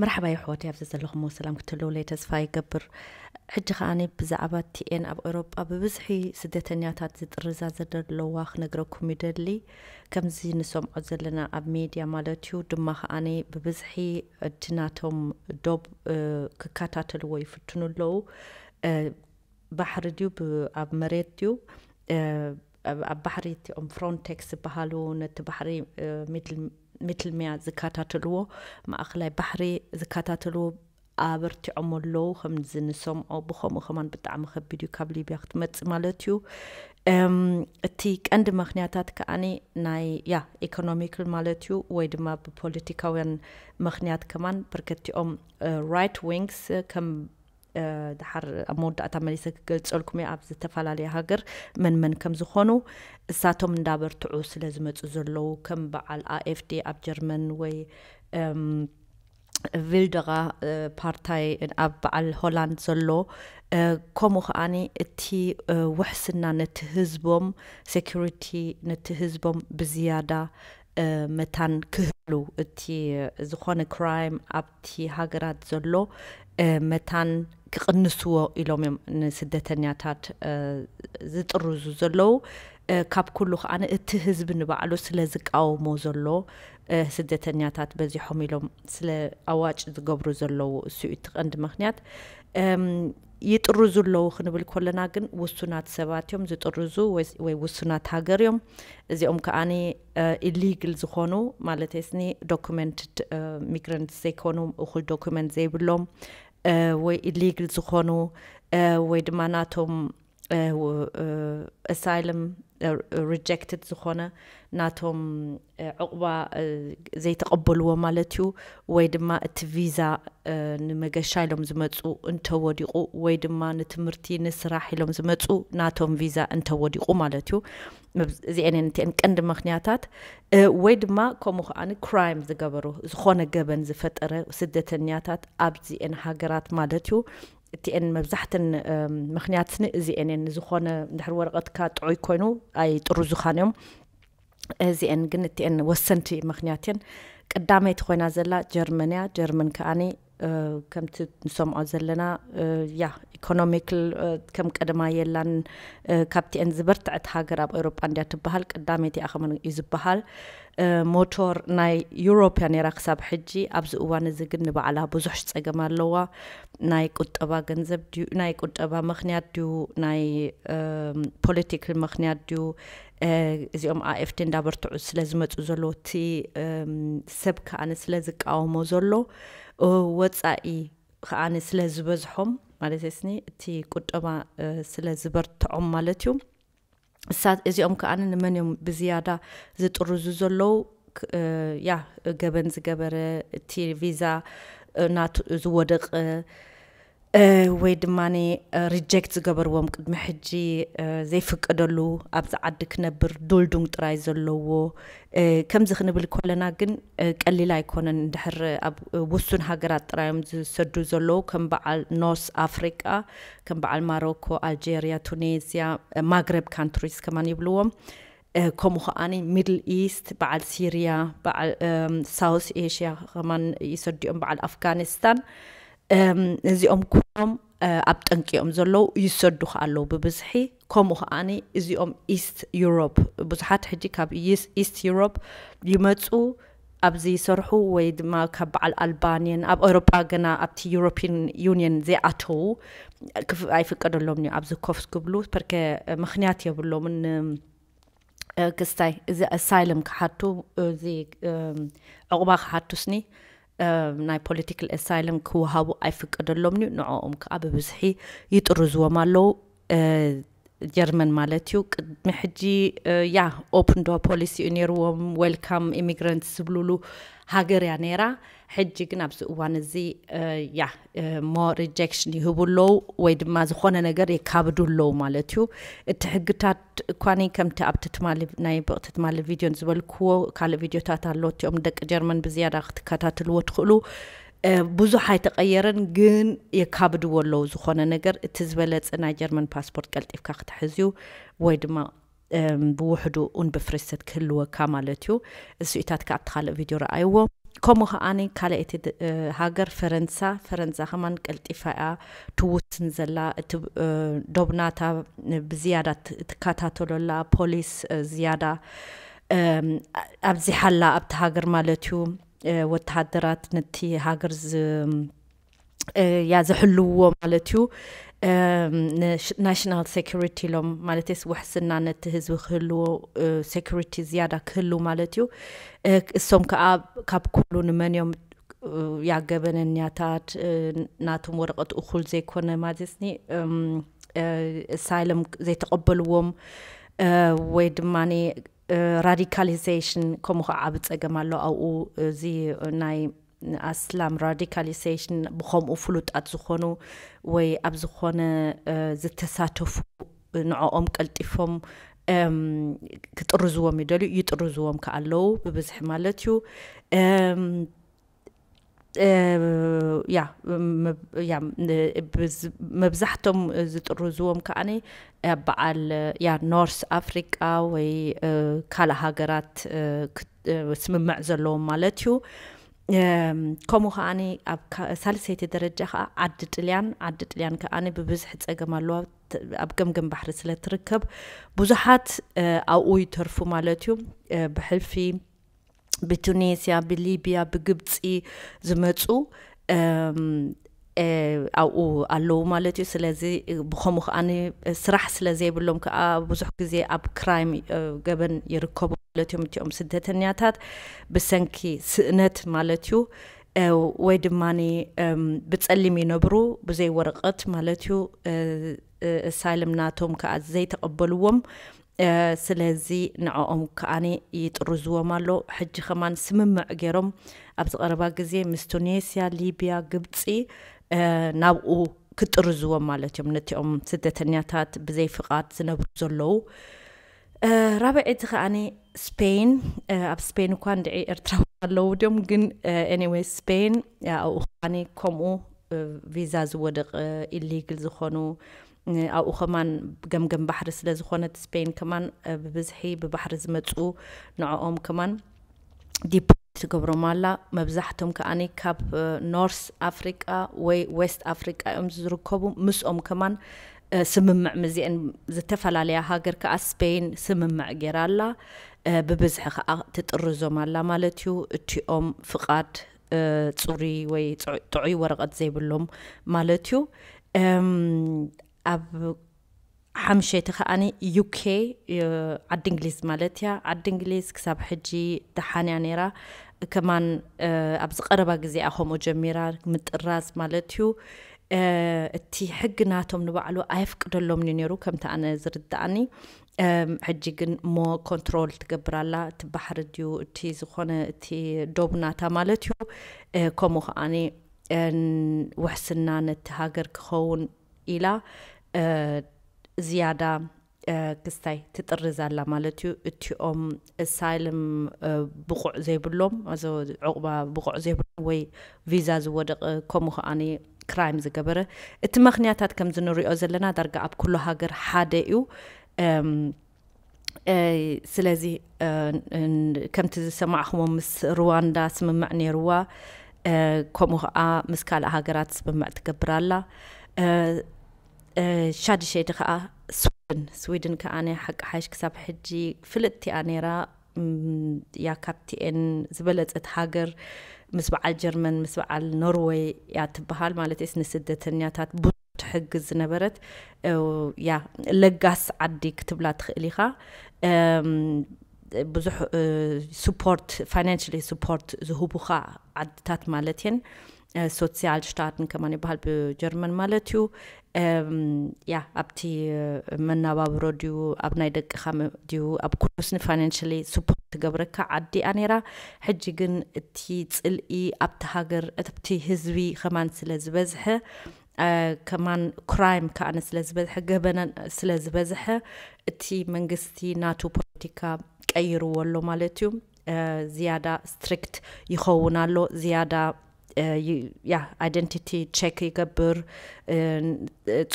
መርሓባ የሕዋት፣ ኣብዚ ዘለኹሞ ሰላም ክትህልውለይ ተስፋ ይገብር። ሕጂ ከኣኒ ብዛዕባ ቲኤን ኣብ ኤውሮጳ ብብዝሒ ስደተኛታት ዝጥርዛ ዘለዋ ክነግረኩም ይደሊ። ከምዚ ንሰምዖ ዘለና ኣብ ሜድያ ማለት እዩ ድማ ከኣኒ ብብዝሒ እቲ ናቶም ዶብ ክከታተልዎ ይፍትኑ ኣለዉ። ባሕሪ ድዩ ኣብ መሬት ድዩ? ኣብ ባሕሪ እቲኦም ፍሮንቴክስ ዝበሃሉ ነቲ ባሕሪ ሚትልሚያ ዝከታተልዎ ማእኸላይ ባሕሪ ዝከታተልዎ ኣበርቲዖም ኣለዉ። ከምዚ ንሰምዖ ብኸምኡ ከማን ብጣዕሚ ከቢድ እዩ ካብ ሊብያ ክትመፅእ ማለት እዩ። እቲ ቀንዲ ምክንያታት ከዓኒ ናይ ያ ኢኮኖሚክል ማለት እዩ ወይ ድማ ብፖለቲካውያን ምክንያት ከማን በርከቲኦም ራይት ዊንግስ ከም ድሓር ኣብ መወዳእታ መሊሰ ክገልፀልኩም እየ ኣብ ዝተፈላለየ ሃገር መን መን ከም ዝኾኑ እሳቶም እንዳበርትዑ ስለ ዝመፁ ዘለዉ ከም በዓል ኣኤፍዲ ኣብ ጀርመን ወይ ቪልደጋ ፓርታይ ኣብ በዓል ሆላንድ ዘሎ ከምኡ ከዓኒ እቲ ውሕስና ነቲ ህዝቦም ሴኩሪቲ ነቲ ህዝቦም ብዝያዳ መታን ክህሉ እቲ ዝኾነ ክራይም ኣብቲ ሃገራት ዘሎ መታን ክቕንስዎ ኢሎም እዮም ንስደተኛታት ዝጥርዙ ዘለዉ። ካብ ኩሉ ከዓኒ እቲ ህዝቢ ንባዕሉ ስለ ዝቃወሞ ዘሎ ስደተኛታት በዚሖም ኢሎም ስለ ኣዋጭ ዝገብሩ ዘለዉ እሱ እዩ እቲ ቀንዲ ምክንያት። ይጥርዙ ኣለዉ ክንብል ከለና ግን ውሱናት ሰባት እዮም ዝጥርዙ ወይ ውሱናት ሃገር እዮም። እዚኦም ከዓኒ ኢሊግል ዝኾኑ ማለት ስኒ ዶኩመንትድ ሚግራንት ዘይኮኑ እኹል ዶኩመንት ዘይብሎም ወይ ኢሊግል ዝኾኑ ወይ ድማ ናቶም ኣሳይለም ሪጀክትድ ዝኾነ ናቶም ዕቑባ ዘይተቐበልዎ ማለት እዩ። ወይ ድማ እቲ ቪዛ ንመገሻ ኢሎም ዝመፁ እንተወዲቑ ወይ ድማ ንትምህርቲ ንስራሕ ኢሎም ዝመፁ ናቶም ቪዛ እንተወዲቑ ማለት እዩ። እዚአን እቲአን ቀንዲ ምክንያታት ወይ ድማ ከምኡ ከዓኒ ክራይም ዝገበሩ ዝኾነ ገበን ዝፈጠረ ስደተኛታት ኣብዚአን ሃገራት ማለት እዩ። እቲአን መብዛሕተን ምክንያት ስኒ እዚአን እየን ዝኾነ ድሕሪ ወረቐትካ ጥዑይ ኮይኑ ኣይጥርዙኻን እዮም። እዚአን ግን እቲአን ወሰንቲ ምክንያት እየን። ቀዳመይቲ ኮይና ዘላ ጀርመን እያ። ጀርመን ከዓኒ ከምቲ ንሰምዖ ዘለና ያ ኢኮኖሚክል ከም ቀደማ የላን። ካብቲአን ዝበርትዐት ሃገር ኣብ ኤውሮጳ እንዲያ ትበሃል። ቀዳመይቲ እያ ከመን እዩ ዝበሃል። ሞቶር ናይ ዩሮፕ እያ ነይራ ክሳብ ሕጂ። ኣብዚ እዋን እዚ ግን ንባዕላ ብዙሕ ፀገም ኣለዋ። ናይ ቁጠባ ገንዘብ ድዩ ናይ ቁጠባ ምክንያት ድዩ ናይ ፖለቲካል ምክንያት ድዩ? እዚኦም ኣኤፍቲ እንዳበርትዑ ስለ ዝመፁ ዘሎ እቲ ሰብ ከዓኒ ስለ ዝቃወሞ ዘሎ ወፃኢ ከዓኒ ስለ ዝበዝሖም ማለት ስኒ እቲ ቁጠባ ስለ ዝበርትዖም ማለት እዩ። እሳ እዚኦም ከዓኒ ንመን እዮም ብዝያዳ ዝጥርዙ ዘለዉ? ያ ገበን ዝገበረ እቲ ቪዛ ናቱ ዝወደቀ ወይ ድማ ሪጀክት ዝገበርዎም ቅድሚ ሕጂ ዘይፍቀደሉ ኣብዚ ዓዲ ክነብር ዱልዱም ጥራይ ዘለዎ ከምዚ ክንብል ከለና ግን ቀሊል ኣይኮነን። እንድሕር ኣብ ውሱን ሃገራት ጥራዮም ዝሰዱ ዘለዉ ከም በዓል ኖርስ ኣፍሪቃ ከም በዓል ማሮኮ፣ ኣልጀርያ፣ ቱኒዝያ፣ ማግረብ ካንትሪስ ከማን ይብልዎም። ከምኡ ከዓኒ ሚድል ኢስት በዓል ሲርያ በዓል ሳውስ ኤሽያ ከማን ይሰዲኦም በዓል ኣፍጋኒስታን እዚኦም ኩሎም ኣብ ጠንቂ እዮም ዘለዉ ይሰዱ ከ ኣለዉ ብብዝሒ። ከምኡ ከዓኒ እዚኦም ኢስት ዩሮፕ ብዙሓት ሕጂ ካብ ኢስት ዩሮፕ ይመፁ ኣብዚ ይሰርሑ ወይ ድማ ካብ በዓል ኣልባንየን ኣብ ኤውሮጳ ገና ኣብቲ ዩሮፒን ዩኒየን ዘይኣተዉ ኣይፍቀደሎም እዩ ኣብዚ ኮፍ ክብሉ ፐርከ ምክንያት የብሎምን። ክስታይ እዚ ኣሳይለም ክሓቱ እዚ ዕቑባ ክሓቱ ስኒ ናይ ፖለቲካል ኣሳይለም ክወሃቡ ኣይፍቀደሎምን እዩ። ንዕኦም ከዓ ብብዝሒ ይጥርዝዎም ኣለዉ። ጀርመን ማለት እዩ። ቅድሚ ሕጂ ያ ኦፕን ዶ ፖሊሲ እዩ ነይርዎም ዌልካም ኢሚግራንት ዝብሉሉ ሃገር እያ ነይራ። ሕጂ ግን ኣብዚ እዋን እዚ ያ ሞ ሪጀክሽን ይህቡ ኣለዉ ወይ ድማ ዝኾነ ነገር የካብዱ ኣለዉ ማለት እዩ። እቲ ሕግታት እኳኒ ከምቲ ኣብቲ ትማሊ ናይ ብቕቲ ትማሊ ቪድዮን ዝበልክዎ ካልእ ቪድዮታት ኣሎ እቲኦም ደቂ ጀርመን ብዝያዳ ክትከታትልዎ ትኽእሉ። ብዙሕ ኣይተቐየረን ግን የካብድዎ ኣለዉ ዝኾነ ነገር እቲ ዝበለፀ ናይ ጀርመን ፓስፖርት ቀልጢፍካ ክትሕዝዩ ወይ ድማ ብውሕዱ ኡንበፍሬስተት ክህልወካ ማለት እዩ። እሱኢታት ከ ኣብቲ ካልእ ቪድዮ ረኣይዎ። ከምኡ ከዓኒ ካልኣይቲ ሃገር ፈረንሳ፣ ፈረንሳ ከማን ቀልጢፋ እያ ትውስን ዘላ። እቲ ዶብናታ ብዝያዳ ትከታተሎላ፣ ፖሊስ ዝያዳ ኣብዚሓላ ኣብቲ ሃገር ማለት እዩ። ወተሃደራት ነቲ ሃገር ያ ዝሕልውዎ ማለት እዩ። ናሽናል ሴኩሪቲ ኢሎም ማለት ስ ውሕስና ነቲ ህዝቢ ክህልዎ፣ ሴኩሪቲ ዝያዳ ክህልው ማለት እዩ። እሶም ከዓ ካብ ኩሉ ንመን እዮም ያ ገበነኛታት ናቶም ወረቐት እኩል ዘይኮነ ማለትስኒ ኣሳይለም ዘይተቐበልዎም ወይ ድማ ራዲካሊዜሽን ከምኡ ከዓ ዓብ ፀገም ኣሎ ኣብኡ። እዚ ናይ ኣስላም ራዲካሊዜሽን ብኸምኡ ፍሉጣት ዝኾኑ ወይ ኣብ ዝኾነ ዝተሳተፉ ንዕኦም ቀልጢፎም ክጥርዝዎም ይደልዩ፣ ይጥርዝዎም ከ ኣለዉ ብብዝሒ ማለት እዩ። ያ ያ መብዛሕቶም ዝጥርዝዎም ከዓኒ በዓል ያ ኖርስ ኣፍሪቃ ወይ ካልእ ሃገራት ስምምዕ ዘለዎም ማለት እዩ። ከምኡ ከዓኒ ኣብ ሳልሰይቲ ደረጃ ከዓ ዓዲ ጥልያን፣ ዓዲ ጥልያን ከዓኒ ብብዝሒ ፀገም ኣለዋ። ኣብ ገምገም ባሕሪ ስለ ትርከብ ብዙሓት ኣብኡ ይተርፉ ማለት እዩ። ብሕልፊ ብቱኒስያ፣ ብሊብያ፣ ብግብፂ ዝመፁ ኣብኡ ኣለዉ ማለት እዩ። ስለዚ ብኸምኡ ከዓ ስራሕ ስለ ዘይብሎም ከዓ ብዙሕ ግዜ ኣብ ክራይም ገበን ይርከቡ ማለት እዮም። እቲኦም ስደተኛታት ብሰንኪ ስእነት ማለት እዩ ወይ ድማ ብፀሊም ይነብሩ ብዘይ ወረቐት ማለት እዩ። ኣሳይለም ናቶም ከዓ ዘይተቐበልዎም ስለዚ ንዕኦም ከዓኒ ይጥርዝዎም ኣሎ። ሕጂ ከማን ስምምዕ ገይሮም ኣብዚ ቀረባ ግዜ ምስ ቱኒስያ፣ ሊብያ፣ ግብፂ ናብኡ ክጥርዝዎም ማለት እዮም። ነቲኦም ስደተኛታት ብዘይ ፍቓድ ዝነብሩ ዘለዉ ራብዐይቲ ከዓኒ ስፔን። ኣብ ስፔን እኳ እንድዒ ኤርትራዊ ኣለዉ ድዮም ግን ኤኒወይ ስፔን ኣብኡ ከዓኒ ከምኡ ቪዛ ዝወደቐ ኢሊግል ዝኾኑ ኣብኡ ከማን ገምገም ባሕሪ ስለ ዝኾነት ስፔን ከማን ብብዝሒ ብባሕሪ ዝመፁ ንዕኦም ከማን ዲፖርት ትገብሮም ኣላ። መብዛሕቶም ከዓኒ ካብ ኖርስ ኣፍሪቃ ወይ ዌስት ኣፍሪቃ እዮም ዝርከቡ። ምስኦም ከማን ስምምዕ ምዚአን ዝተፈላለያ ሃገር ከዓ ስፔን ስምምዕ ገይራ ኣላ። ብብዝሒ ከዓ ትጥርዞም ኣላ ማለት እዩ። እቲኦም ፍቓድ ፅሩይ ወይ ጥዑይ ወረቐት ዘይብሎም ማለት እዩ። ኣብ ሓምሸይቲ ከዓኒ ዩኬ ዓዲ እንግሊዝ ማለት እያ። ዓዲ እንግሊዝ ክሳብ ሕጂ ደሓን እያ ነይራ። ከማን ኣብዚ ቀረባ ግዜ እያ ከምኡ ጀሚራ ምጥራዝ ማለት እዩ። እቲ ሕጊ ናቶም ንባዕሉ ኣየፍቅደሎምን እዩ ነይሩ ከምቲ ኣነ ዝርዳእኒ። ሕጂ ግን እሞ ኮንትሮል ትገብር ኣላ። እቲ ባሕሪ ድዩ እቲ ዝኾነ እቲ ዶብ ናታ ማለት እዩ። ከምኡ ከዓኒ ውሕስና ነቲ ሃገር ክኸውን ኢላ ዝያዳ ክስታይ ትጥርዝ ኣላ ማለት እዩ። እቲኦም ኣሳይልም ብቑዕ ዘይብሎም፣ ዕቑባ ብቑዕ ዘይብሎም ወይ ቪዛ ዝወደቐ፣ ከምኡ ከዓኒ ክራይም ዝገበረ፣ እቲ ምኽንያታት ከምዚ ንሪኦ ዘለና ዳርጋ ኣብ ኩሉ ሃገር ሓደ እዩ። ስለዚ ከምቲ ዝሰማዕኹሞ ምስ ሩዋንዳ ስምምዕ ነይርዋ፣ ከምኡ ከዓ ምስ ካልእ ሃገራት ስምምዕ ትገብር ኣላ። ሻድሸይቲ ከዓ ስዊድን፣ ስዊድን ከዓ ናይ ሓቂ ሓይሽ ክሳብ ሕጂ ፍልጥቲ እያ ነይራ። ያ ካብቲኤን ዝበለፀት ሃገር ምስ በዓል ጀርመን ምስ በዓል ኖርወይ እያ ትበሃል። ማለት ስ ንስደተኛታት ብዙሕ ትሕግዝ ዝነበረት ያ ለጋስ ዓዲ ክትብላ ትኽእል ኢኻ። ብዙሕ ስፖርት፣ ፋይናንሽሊ ስፖርት ዝህቡኻ ዓድታት ማለት እየን። ሶሲያል ሽታትን ከማን ይበሃል ብጀርመን ማለት እዩ። ያ ኣብቲ መናባብሮ ድዩ ኣብ ናይ ደቅኻ ድዩ ኣብ ኩሉስኒ ፋይናንሽሊ ስፖርት ትገብረካ ዓዲ እያ ነይራ። ሕጂ ግን እቲ ፅልኢ ኣብቲ ሃገር ኣብቲ ህዝቢ ከማን ስለ ዝበዝሐ ከማን ክራይም ከዓነ ስለ ዝበዝሐ ገበነ ስለ ዝበዝሐ እቲ መንግስቲ ናቱ ፖለቲካ ቀይርዎ ኣሎ ማለት እዩ። ዝያዳ ስትሪክት ይኸውን ኣሎ። ዝያዳ ያ ኣይደንቲቲ ቸክ ይገብር።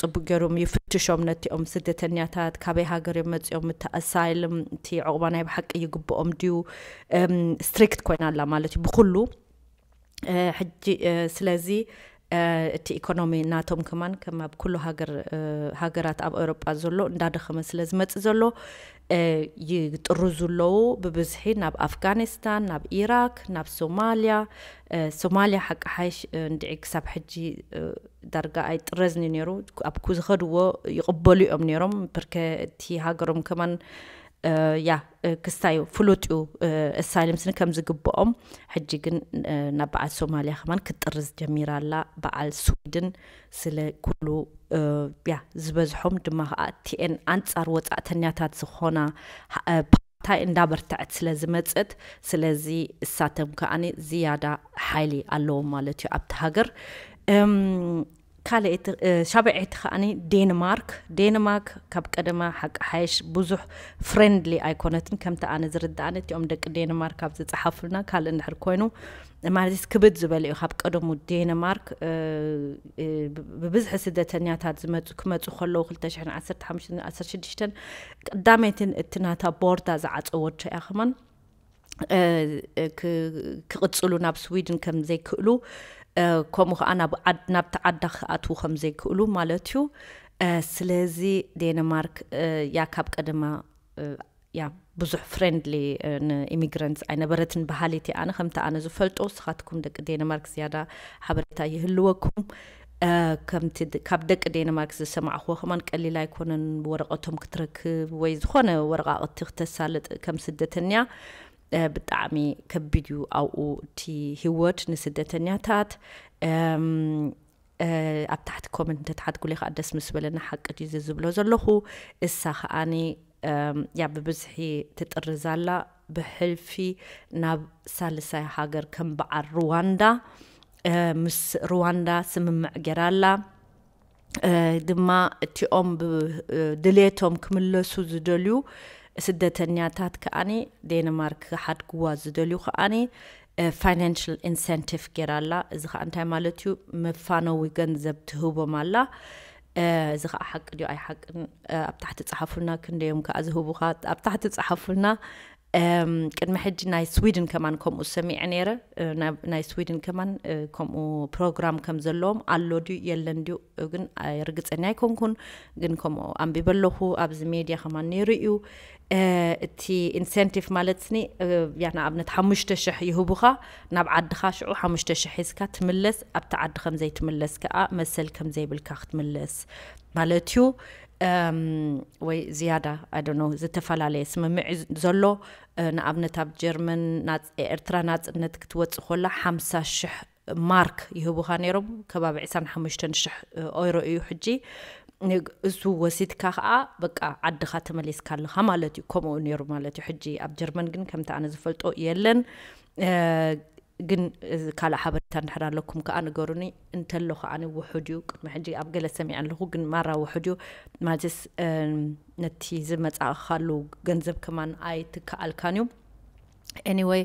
ፅቡቅ ገይሮም ይፍትሾም ነቲኦም ስደተኛታት ካበይ ሃገር እዮም መፂኦም፣ እቲ ኣሳይልም እቲ ዕቑባ ናይ ብሓቂ ይግብኦም ድዩ። ስትሪክት ኮይና ኣላ ማለት እዩ ብኩሉ ሕጂ ስለዚ እቲ ኢኮኖሚ ናቶም ከማን ከም ኣብ ኩሉ ሃገር ሃገራት ኣብ ኤውሮጳ ዘሎ እንዳደኸመ ስለ ዝመጽእ ዘሎ ይጥርዙ ኣለዉ። ብብዝሒ ናብ ኣፍጋኒስታን፣ ናብ ኢራክ፣ ናብ ሶማልያ። ሶማልያ ሓቂ ሓይሽ እንድዒ ክሳብ ሕጂ ዳርጋ ኣይጥረዝኒ ነይሩ። ኣብ ዝኸድዎ ይቕበሉ እዮም ነይሮም። ብርከ እቲ ሃገሮም ከማን ያ ክስታይ ፍሉጥ እዩ። ኣሳይለምስን ከም ዝግብኦም ሕጂ ግን ናብ በዓል ሶማልያ ከማን ክትጥርዝ ጀሚራ ኣላ። በዓል ስዊድን ስለ ኩሉ ያ ዝበዝሖም ድማ ከዓ እቲኤን ኣንጻር ወጻእተኛታት ዝኾና ፓርታይ እንዳበርተዐት ስለ ዝመጸት ስለዚ እሳቶም ከዓኒ ዝያዳ ሓይሊ ኣለዎም ማለት እዩ ኣብቲ ሃገር። ካልኣይቲ ሻብዐይቲ ከዓኒ ዴንማርክ። ዴንማርክ ካብ ቀደማ ሓቂ ሓይሽ ብዙሕ ፍሬንድሊ ኣይኮነትን ከምቲ ኣነ ዝርዳእኒ። እቲኦም ደቂ ዴንማርክ ካብ ዝፀሓፉልና ካልእ እንድሕር ኮይኑ ማለት ክብድ ዝበለ እዩ ካብ ቀደሙ። ዴንማርክ ብብዝሒ ስደተኛታት ዝመፁ ክመፁ ከለዉ ክልተ ሽሕን ዓሰርተ ሓሙሽተን ዓሰርተ ሽዱሽተን ቀዳመይትን እቲ ናታ ቦርዳ ዝዓፀወቶ እያ ከማን ክቕፅሉ ናብ ስዊድን ከም ዘይክእሉ ከምኡ ከዓ ናብቲ ዓዳ ክኣትዉ ከም ዘይክእሉ ማለት እዩ። ስለዚ ዴንማርክ ያ ካብ ቀደማ ያ ብዙሕ ፍሬንድሊ ንኢሚግራንትስ ኣይነበረትን። በሃሊት ኣነ ከምቲ ኣነ ዝፈልጦ ስኻትኩም ደቂ ዴንማርክ ዝያዳ ሓበሬታ ይህልወኩም። ከምቲ ካብ ደቂ ዴንማርክ ዝሰማዕክዎ ከማን ቀሊል ኣይኮነን። ወረቐቶም ክትረክብ ወይ ዝኾነ ወረቓቕቲ ክተሳልጥ ከም ስደተኛ ብጣዕሚ ከቢድ እዩ ኣብኡ እቲ ህይወት ንስደተኛታት። ኣብ ታሕቲ ኮመንት እንተትሓትጉለይ ከዓ ደስ ምስ በለና። ሓቂ ድዩ እዚ ዝብሎ ዘለኹ? እሳ ከዓኒ ያ ብብዝሒ ትጥርዝ ኣላ። ብሕልፊ ናብ ሳልሳይ ሃገር ከም በዓል ሩዋንዳ ምስ ሩዋንዳ ስምምዕ ገይራ ኣላ። ድማ እቲኦም ድሌቶም ክምለሱ ዝደልዩ ስደተኛታት ከዓኒ ዴንማርክ ክሓድግዋ ዝደልዩ ከዓኒ ፋይናንሽል ኢንሰንቲቭ ገይራ ኣላ። እዚ ከዓ እንታይ ማለት እዩ? መፋነዊ ገንዘብ ትህቦም ኣላ። እዚ ከዓ ሓቂ ድዩ ኣይሓቅን? ኣብ ታሕቲ ፀሓፉልና። ክንደዮም ከዓ ዝህቡካ ኣብ ታሕቲ ፀሓፉልና። ቅድሚ ሕጂ ናይ ስዊድን ከማን ከምኡ ሰሚዐ ነይረ። ናይ ስዊድን ከማን ከምኡ ፕሮግራም ከም ዘለዎም ኣሎ ድዩ የለን ድዩ ግን ርግፀኛ ኣይኮንኩን። ግን ከምኡ ኣንቢበ ኣለኹ ኣብዚ ሜድያ ከማን ነይሩ እዩ። እቲ ኢንሰንቲቭ ማለት ስኒ ያ ንኣብነት ሓሙሽተ ሽሕ ይህቡኻ ናብ ዓድኻ ሽዑ ሓሙሽተ ሽሕ ሒዝካ ትምለስ። ኣብቲ ዓዲ ከም ዘይትምለስ ከዓ መሰል ከም ዘይብልካ ክትምለስ ማለት እዩ። ወይ ዝያዳ ኣይ ዶንት ኖ ዝተፈላለየ ስምምዕ እዩ ዘሎ። ንኣብነት ኣብ ጀርመን ኤርትራ ናፅነት ክትወፅእ ኮላ ሓምሳ ሽሕ ማርክ ይህቡኻ ነይሮም። ከባቢ ዕስራን ሓሙሽተን ሽሕ ኦይሮ እዩ ሕጂ። እሱ ወሲድካ ከዓ በቃ ዓድኻ ተመሊስካ ኣለኻ ማለት እዩ። ከምኡ ነይሩ ማለት እዩ። ሕጂ ኣብ ጀርመን ግን ከምቲ ኣነ ዝፈልጦ የለን። ግን ካልእ ሓበሬታ እንድሕር ኣለኩም ከዓ ንገሩኒ። እንተሎ ከዓ ውሑድ እዩ። ቅድሚ ሕጂ ኣብ ገለ ሰሚዐ ኣለኹ ግን ማራ ውሑድ እዩ። ማለትስ ነቲ ዝመፃእኻሉ ገንዘብ ከማን ኣይትከኣልካን እዩ። ኤኒወይ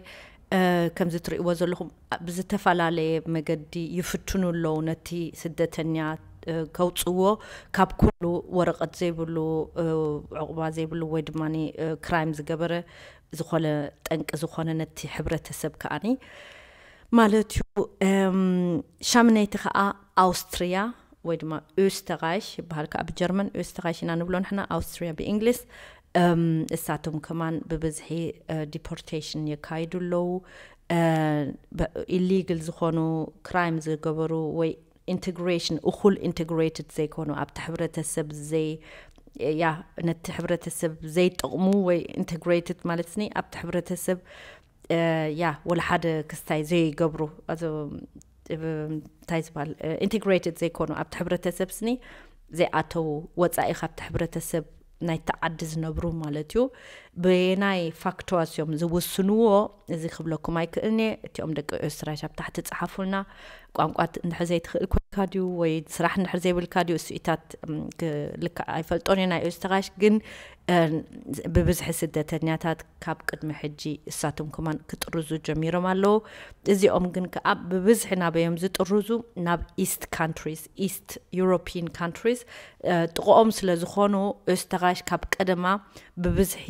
ከምዚ ትርእይዎ ዘለኹም ብዝተፈላለየ መገዲ ይፍትኑ ኣለዉ ነቲ ስደተኛ ከውፅዎ ካብ ኩሉ ወረቐት ዘይብሉ ዕቑባ ዘይብሉ ወይ ድማ ክራይም ዝገበረ ዝኾነ ጠንቂ ዝኾነ ነቲ ሕብረተሰብ ከዓኒ ማለት እዩ። ሻምነይቲ ከዓ ኣውስትርያ ወይ ድማ ኡስተራይሽ ይበሃል ከዓ ብጀርመን ኡስተራይሽ ኢና ንብሎ ንሕና ኣውስትርያ ብእንግሊዝ። እሳቶም ከማን ብብዝሒ ዲፖርቴሽን የካይዱ ኣለዉ። ኢሊግል ዝኾኑ ክራይም ዝገበሩ ወይ ኢንቴግሬሽን እኹል ኢንቴግሬትድ ዘይኮኑ ኣብቲ ሕብረተሰብ ዘይ ያ ነቲ ሕብረተሰብ ዘይጠቕሙ ወይ ኢንቴግሬትድ ማለት ስኒ ኣብቲ ሕብረተሰብ ያ ወላ ሓደ ክስታይ ዘይገብሩ እንታይ ዝበሃል ኢንቴግሬትድ ዘይኮኑ ኣብቲ ሕብረተሰብ ስኒ ዘይኣተዉ ወፃኢ ካብቲ ሕብረተሰብ ናይቲ ዓዲ ዝነብሩ ማለት እዩ። ብናይ ፋክተርስ እዮም ዝውስንዎ። እዚ ክብለኩም ኣይክእልኒ። እቲኦም ደቂ ኦስትራይሽ ኣብ ታሕቲ ፀሓፉልና። ቋንቋ እንድሕር ዘይትኽእል ኮይንካ ድዩ ወይ ስራሕ እንድሕር ዘይብልካ ድዩ እሱኢታት ልክዕ ኣይፈልጦን እየ ናይ ኦስትራይሽ ግን ብብዝሒ ስደተኛታት ካብ ቅድሚ ሕጂ እሳቶም ከማን ክጥርዙ ጀሚሮም ኣለዉ። እዚኦም ግን ከዓ ብብዝሒ ናበዮም ዝጥርዙ ናብ ኢስት ካንትሪስ ኢስት ዩሮፒን ካንትሪስ ጥቕኦም ስለ ዝኾኑ ኦስተራይሽ ካብ ቀደማ ብብዝሒ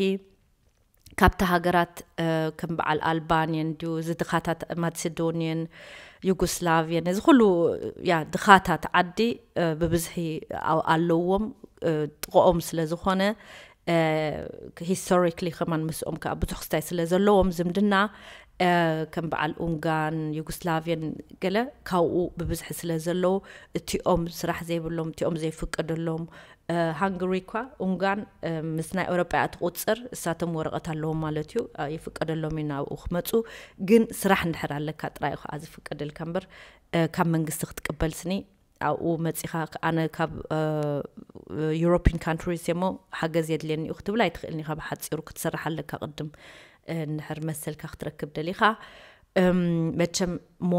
ካብቲ ሃገራት ከም በዓል ኣልባንየን ድዩ፣ እዚ ድኻታት ማሲዶንየን፣ ዩጎስላቭየን፣ እዚ ኩሉ ያ ድኻታት ዓዲ ብብዝሒ ኣለዎም። ጥቕኦም ስለ ዝኾነ፣ ሂስቶሪክሊ ከማን ምስኦም ከዓ ብዙሕ ክስታይ ስለ ዘለዎም ዝምድና፣ ከም በዓል ኡንጋን፣ ዩጎስላቭየን፣ ገለ ካብኡ ብብዝሒ ስለ ዘለዉ፣ እቲኦም ስራሕ ዘይብሎም፣ እቲኦም ዘይፍቀደሎም፣ ሃንግሪ እኳ፣ ኡንጋን ምስ ናይ ኤውሮጳ እያ ትቑጽር፣ እሳቶም ወረቐት ኣለዎም ማለት እዩ። ይፍቀደሎም እዩ ናብኡ ክመጹ። ግን ስራሕ እንድሕር ኣለካ ጥራይ እዩ ከዓ ዝፍቀደልካ እምበር፣ ካብ መንግስቲ ክትቅበል ስኒ ኣብኡ መጺኻ፣ ኣነ ካብ ዩሮፒን ካንትሪስ እሞ ሓገዝ የድልየኒ እዩ ክትብል ኣይትኽእልን ኢኻ። ብሓጺሩ ክትሰርሕ ኣለካ ቅድም፣ እንድሕር መሰልካ ክትረክብ ደሊኻ። መቸም ሞ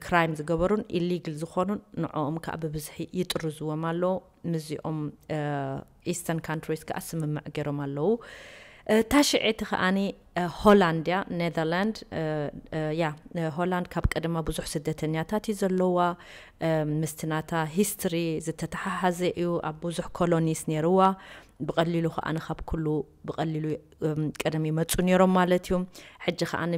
ክራይም ዝገበሩን ኢሊግል ዝኾኑን ንዕኦም ከዓ ብብዝሒ ይጥርዝዎም ኣለዉ። ምስዚኦም ኢስተርን ካንትሪስ ከዓ ስምምዕ ገይሮም ኣለዉ። እታ ሽዒቲ ከዓኒ ሆላንድ እያ፣ ኔዘርላንድ። ያ፣ ሆላንድ ካብ ቀደማ ብዙሕ ስደተኛታት እዩ ዘለዋ። ምስቲ ናታ ሂስትሪ ዝተተሓሓዘ እዩ። ኣብ ብዙሕ ኮሎኒስ ነይርዋ። ብቐሊሉ ከዓኒ ካብ ኩሉ ብቐሊሉ ቀደም ይመፁ ነይሮም ማለት እዩ። ሕጂ ከዓኒ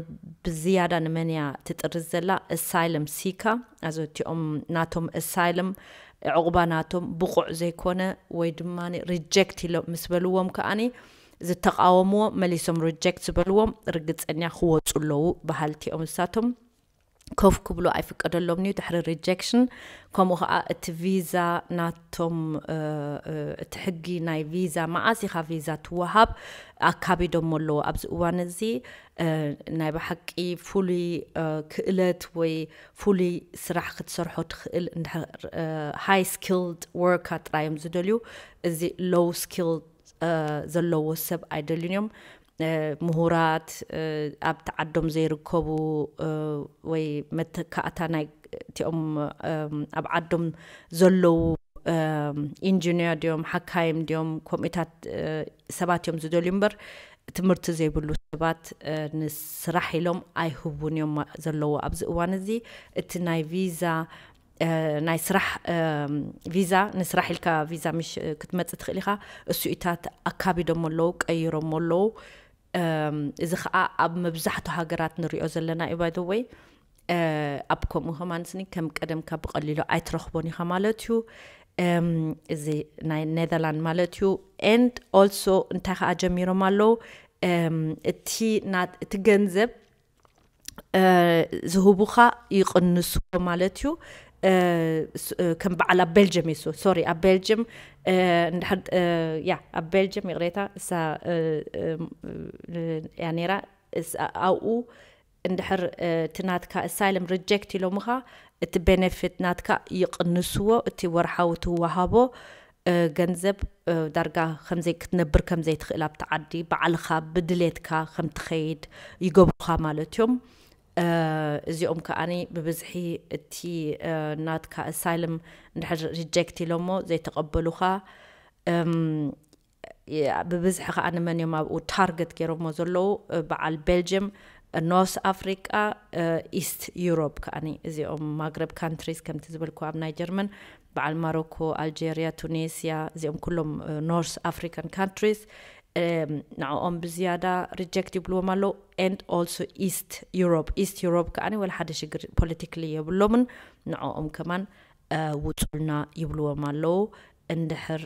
ብዝያዳ ንመን እያ ትጥርዝ ዘላ? ኣሳይለም ሲካ፣ ኣዞ እቲኦም ናቶም ኣሳይለም ዕቑባ ናቶም ብቑዕ ዘይኮነ ወይ ድማ ሪጀክት ኢሎም ምስ በልዎም ከዓኒ ዝተቃወምዎ መሊሶም ሪጀክት ዝበልዎም ርግፀኛ ክወፁ ኣለዉ በሃልቲ እዮም። እሳቶም ኮፍ ክብሉ ኣይፍቀደሎምን እዩ ድሕሪ ሪጀክሽን። ከምኡ ከዓ እቲ ቪዛ ናቶም እቲ ሕጊ ናይ ቪዛ መዓስ ኢኻ ቪዛ ትወሃብ ኣካቢዶሞ ኣለዉ። ኣብዚ እዋን እዚ ናይ ብሓቂ ፍሉይ ክእለት ወይ ፍሉይ ስራሕ ክትሰርሖ ትኽእል ሃይ ስኪልድ ወርካ ጥራይ እዮም ዝደልዩ። እዚ ሎው ስኪልድ ዘለዎ ሰብ ኣይደልዩን እዮም። ምሁራት፣ ኣብቲ ዓዶም ዘይርከቡ ወይ መተካእታ ናይ እቲኦም ኣብ ዓዶም ዘለዉ ኢንጂነር ድዮም፣ ሓካይም ድዮም፣ ከምኡታት ሰባት እዮም ዝደልዩ እምበር ትምህርቲ ዘይብሉ ሰባት ንስራሕ ኢሎም ኣይህቡን እዮም ዘለዉ ኣብዚ እዋን እዚ። እቲ ናይ ቪዛ ናይ ስራሕ ቪዛ፣ ንስራሕ ኢልካ ቪዛ ምሽ ክትመጽእ ትኽእል ኢኻ። እሱኢታት ኣካቢዶሞ ኣለዉ፣ ቀይሮሞ ኣለዉ። እዚ ከዓ ኣብ መብዛሕቱ ሃገራት ንሪኦ ዘለና እዩ። ባይ ወይ ኣብ ከምኡ ከማን ስኒ ከም ቀደምካ ብቐሊሉ ኣይትረኽቦን ኢኻ ማለት እዩ። እዚ ናይ ኔዘርላንድ ማለት እዩ። ኤንድ ኦልሶ እንታይ ከዓ ጀሚሮም ኣለዉ፣ እቲ ገንዘብ ዝህቡኻ ይቕንስዎ ማለት እዩ። ከም በዓል ኣብ ቤልጅም እዩ። ሶሪ፣ ኣብ ቤልጅም እንድሕር ያ ኣብ ቤልጅም ይቕሬታ እሳ እያ ነይራ። ኣብኡ እንድሕር እቲ ናትካ ኣሳይለም ሪጀክት ኢሎምኻ እቲ ቤነፊት ናትካ ይቕንስዎ፣ እቲ ወርሓዊ ትወሃቦ ገንዘብ ዳርጋ ከምዘይ ክትነብር ከምዘይትኽእል ኣብቲ ዓዲ ባዕልኻ ብድሌትካ ከምትኸይድ ይገብሩኻ ማለት እዮም። እዚኦም ከዓኒ ብብዝሒ እቲ ናትካ ኣሳይለም እንድሕር ሪጀክት ኢሎሞ ዘይተቐበሉኻ ብብዝሒ ከዓ ንመን እዮም ኣብኡ ታርገት ገይሮሞ ዘለዉ? በዓል ቤልጅየም፣ ኖርስ ኣፍሪቃ፣ ኢስት ዩሮፕ ከዓኒ እዚኦም ማግረብ ካንትሪስ ከምቲ ዝበልኩ ኣብ ናይ ጀርመን በዓል ማሮኮ፣ ኣልጀርያ፣ ቱኒስያ፣ እዚኦም ኩሎም ኖርስ ኣፍሪካን ካንትሪስ ንዕኦም ብዝያዳ ሪጀክት ይብልዎም ኣለዉ። ኤንድ ኦልሶ ኢስት ዩሮፕ፣ ኢስት ዩሮፕ ከዓኒ ወላ ሓደ ሽግር ፖለቲክሊ የብሎምን። ንዕኦም ከማን ውፁልና ይብልዎም ኣለዉ። እንድሕር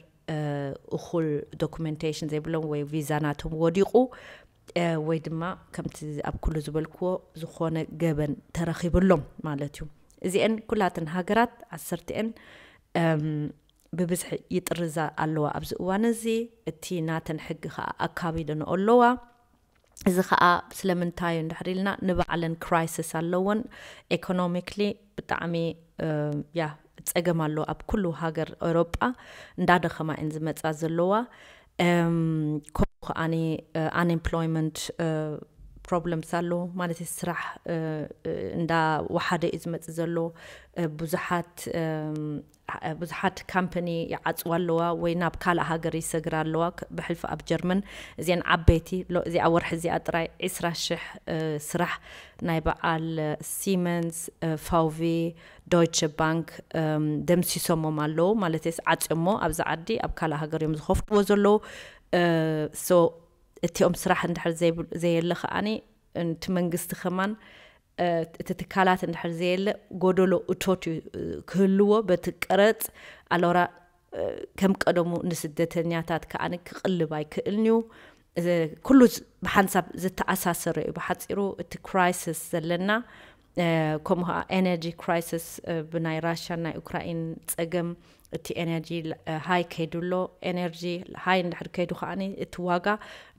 እኹል ዶኩሜንቴሽን ዘይብሎም ወይ ቪዛ ናቶም ወዲቑ ወይ ድማ ከምቲ ኣብ ኩሉ ዝበልክዎ ዝኾነ ገበን ተረኺብሎም ማለት እዩ። እዚአን ኩላተን ሃገራት ዓሰርተኤን ብብዝሒ ይጥርዛ ኣለዋ ኣብዚ እዋን እዚ። እቲ ናተን ሕጊ ከዓ ኣካቢደንኦ ኣለዋ። እዚ ከዓ ስለምንታይ እዩ እንድሕር ኢልና ንባዕለን ክራይሲስ ኣለወን። ኤኮኖሚክሊ ብጣዕሚ ያ ፀገም ኣሎ ኣብ ኩሉ ሃገር ኤውሮጳ። እንዳደኸማ እየን ዝመፃ ዘለዋ። ከምኡ ከዓኒ ኣንኤምፕሎይመንት ፕሮብለምስ ኣሎ ማለት ስራሕ እንዳወሓደ እዩ ዝመፅእ ዘሎ። ብዙሓት ብዙሓት ካምፓኒ ይዓፅዋ ኣለዋ ወይ ናብ ካልእ ሃገር ይሰግራ ኣለዋ። ብሕልፊ ኣብ ጀርመን እዚአን ዓበይቲ እዚኣ ወርሒ እዚኣ ጥራይ ዕስራ ሽሕ ስራሕ ናይ በዓል ሲመንስ፣ ፋውቪ፣ ዶይቸ ባንክ ደምሲሶሞም ኣለዉ ማለት ዓፅዮሞ ኣብዚ ዓዲ ኣብ ካልእ ሃገር እዮም ዝኸፍትዎ ዘለዉ። ሶ እቲኦም ስራሕ እንድሕር ዘይብሉ- ዘየለ ከኣኒ፣ እቲ መንግስቲ ከማን እቲ ትካላት እንድሕር ዘየለ፣ ጎደሎ እቶት እዩ ክህልዎ። በቲ ቀረፅ ኣሎራ ከም ቀደሙ ንስደተኛታት ከኣ ክቕልብ ኣይክእልን እዩ። ኩሉ ብሓንሳብ ዝተኣሳሰረ እዩ። ብሓፂሩ እቲ ክራይሲስ ዘለና ከምኡ ከዓ ኤነርጂ ክራይሲስ፣ ብናይ ራሽያን ናይ ኡክራይን ፀገም እቲ ኤነርጂ ሃይ ከይዱ ኣሎ። ኤነርጂ ሃይ እንድሕር ከይዱ ከዓኒ እቲ ዋጋ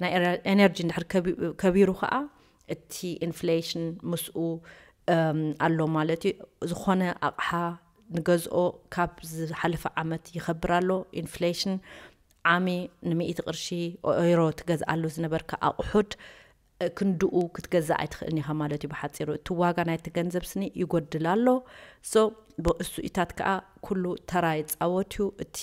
ናይ ኤነርጂ እንድሕር ከቢሩ ከዓ እቲ ኢንፍሌሽን ምስኡ ኣሎ ማለት እዩ። ዝኾነ ኣቕሓ ንገዝኦ ካብ ዝሓለፈ ዓመት ይኸብር ኣሎ። ኢንፍሌሽን ዓሚ ንሚእቲ ቅርሺ ኦይሮ ትገዝኣሉ ዝነበርካ ኣቑሑት ክንድኡ ክትገዝእ ኣይትኽእልን ኢኻ ማለት እዩ። ብሓፂሩ እቲ ዋጋ ናይቲ ገንዘብ ስኒ ይጎድል ኣሎ። ሶ ብእሱኢታት ከዓ ኩሉ ተራ ይፃወት እዩ። እቲ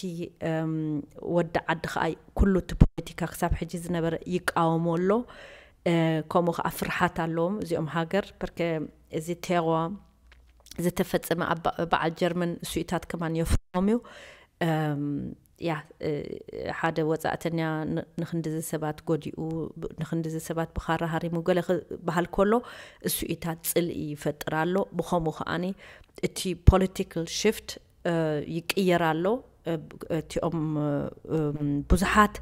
ወዲ ዓዲ ከዓ ኩሉ እቲ ፖለቲካ ክሳብ ሕጂ ዝነበረ ይቃወሞ ኣሎ። ከምኡ ከዓ ፍርሓት ኣለዎም እዚኦም ሃገር በርከ እዚ ቴሮ ዝተፈፀመ በዓል ጀርመን እሱኢታት ከማን የፍርሞም እዩ። ያ ሓደ ወፃእተኛ ንክንድዚ ሰባት ጎዲኡ፣ ንክንድዚ ሰባት ብኻራ ሃሪሙ ገለ ክበሃል ከሎ እሱኢታት ፅልኢ ይፈጥር ኣሎ። ብኸምኡ ከዓኒ እቲ ፖለቲካል ሽፍት ይቅየር ኣሎ። እቲኦም ብዙሓት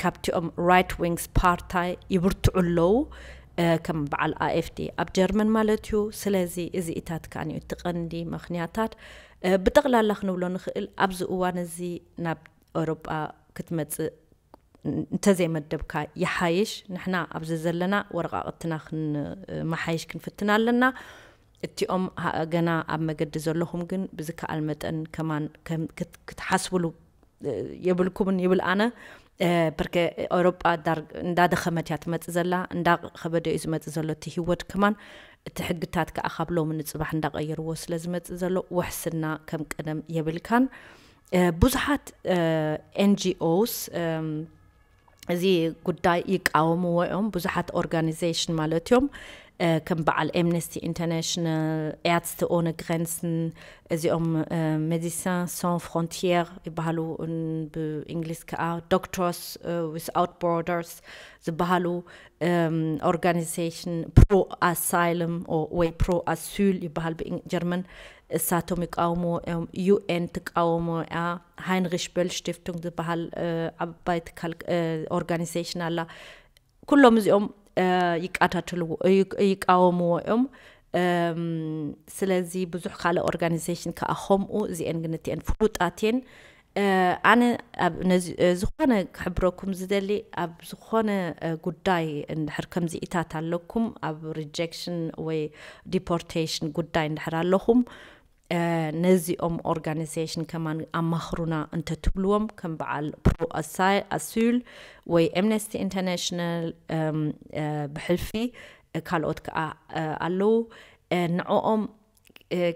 ካብቲኦም ራይት ዊንግስ ፓርታይ ይብርትዑ ኣለዉ፣ ከም በዓል ኣኤፍዲ ኣብ ጀርመን ማለት እዩ። ስለዚ እዚ ኢታት ከዓኒ እቲ ቀንዲ ምክንያታት ብጠቕላላ ክንብሎ ንኽእል። ኣብዚ እዋን እዚ ናብ ኤውሮጳ ክትመጽእ እንተዘይመደብካ ይሓይሽ። ንሕና ኣብዚ ዘለና ወረቃቕትና ክንመሓይሽ ክንፍትን ኣለና። እቲኦም ገና ኣብ መገዲ ዘለኹም ግን ብዝከኣል መጠን ከማን ክትሓስብሉ የብልኩምን ይብል ኣነ። ብርከ ኤውሮጳ እንዳደኸመት እያ ትመፅእ ዘላ፣ እንዳኸበደ እዩ ዝመፅእ ዘሎ እቲ ህይወት ከማን። እቲ ሕግታት ከዓ ካብ ሎሚ ንፅባሕ እንዳቐየርዎ ስለ ዝመፅእ ዘሎ ውሕስና ከም ቀደም የብልካን። ብዙሓት ኤንጂኦስ እዚ ጉዳይ ይቃወምዎ እዮም። ብዙሓት ኦርጋኒዜሽን ማለት እዮም ከም በዓል ኤምነስቲ ኢንተርናሽናል፣ ኤርትስ ኦነ ግረንስን፣ እዚኦም ሜዲሲን ሳን ፍሮንቲየር ይበሃሉ፣ ብእንግሊዝ ከዓ ዶክተርስ ዊዝኣውት ቦርደርስ ዝበሃሉ ኦርጋኒዜሽን፣ ፕሮ ኣሳይለም ወይ ፕሮ ኣሱል ይበሃል ብጀርመን፣ እሳቶም ይቃወምዎ እዮም። ዩኤን ትቃወሞ እያ። ሃይንሪሽ በል ሽቲፍቱንግ ዝበሃል ዓባይ ትካል ኦርጋኒዜሽን ኣላ። ኩሎም እዚኦም ይቃታተልዎ፣ ይቃወምዎ እዮም። ስለዚ ብዙሕ ካልእ ኦርጋኒዜሽን ከዓ ከምኡ፣ እዚአን ግን እቲአን ፍሉጣት እየን። ኣነ ዝኾነ ክሕብረኩም ዝደሊ፣ ኣብ ዝኾነ ጉዳይ እንድሕር ከምዚኢታት ኣለኩም፣ ኣብ ሪጀክሽን ወይ ዲፖርቴሽን ጉዳይ እንድሕር ኣለኹም፣ ነዚኦም ኦርጋኒዜሽን ከማን ኣማኽሩና እንተትብልዎም፣ ከም በዓል ፕሮ ኣሳይል ወይ ኤምነስቲ ኢንተርናሽናል፣ ብሕልፊ ካልኦት ከዓ ኣለዉ። ንዕኦም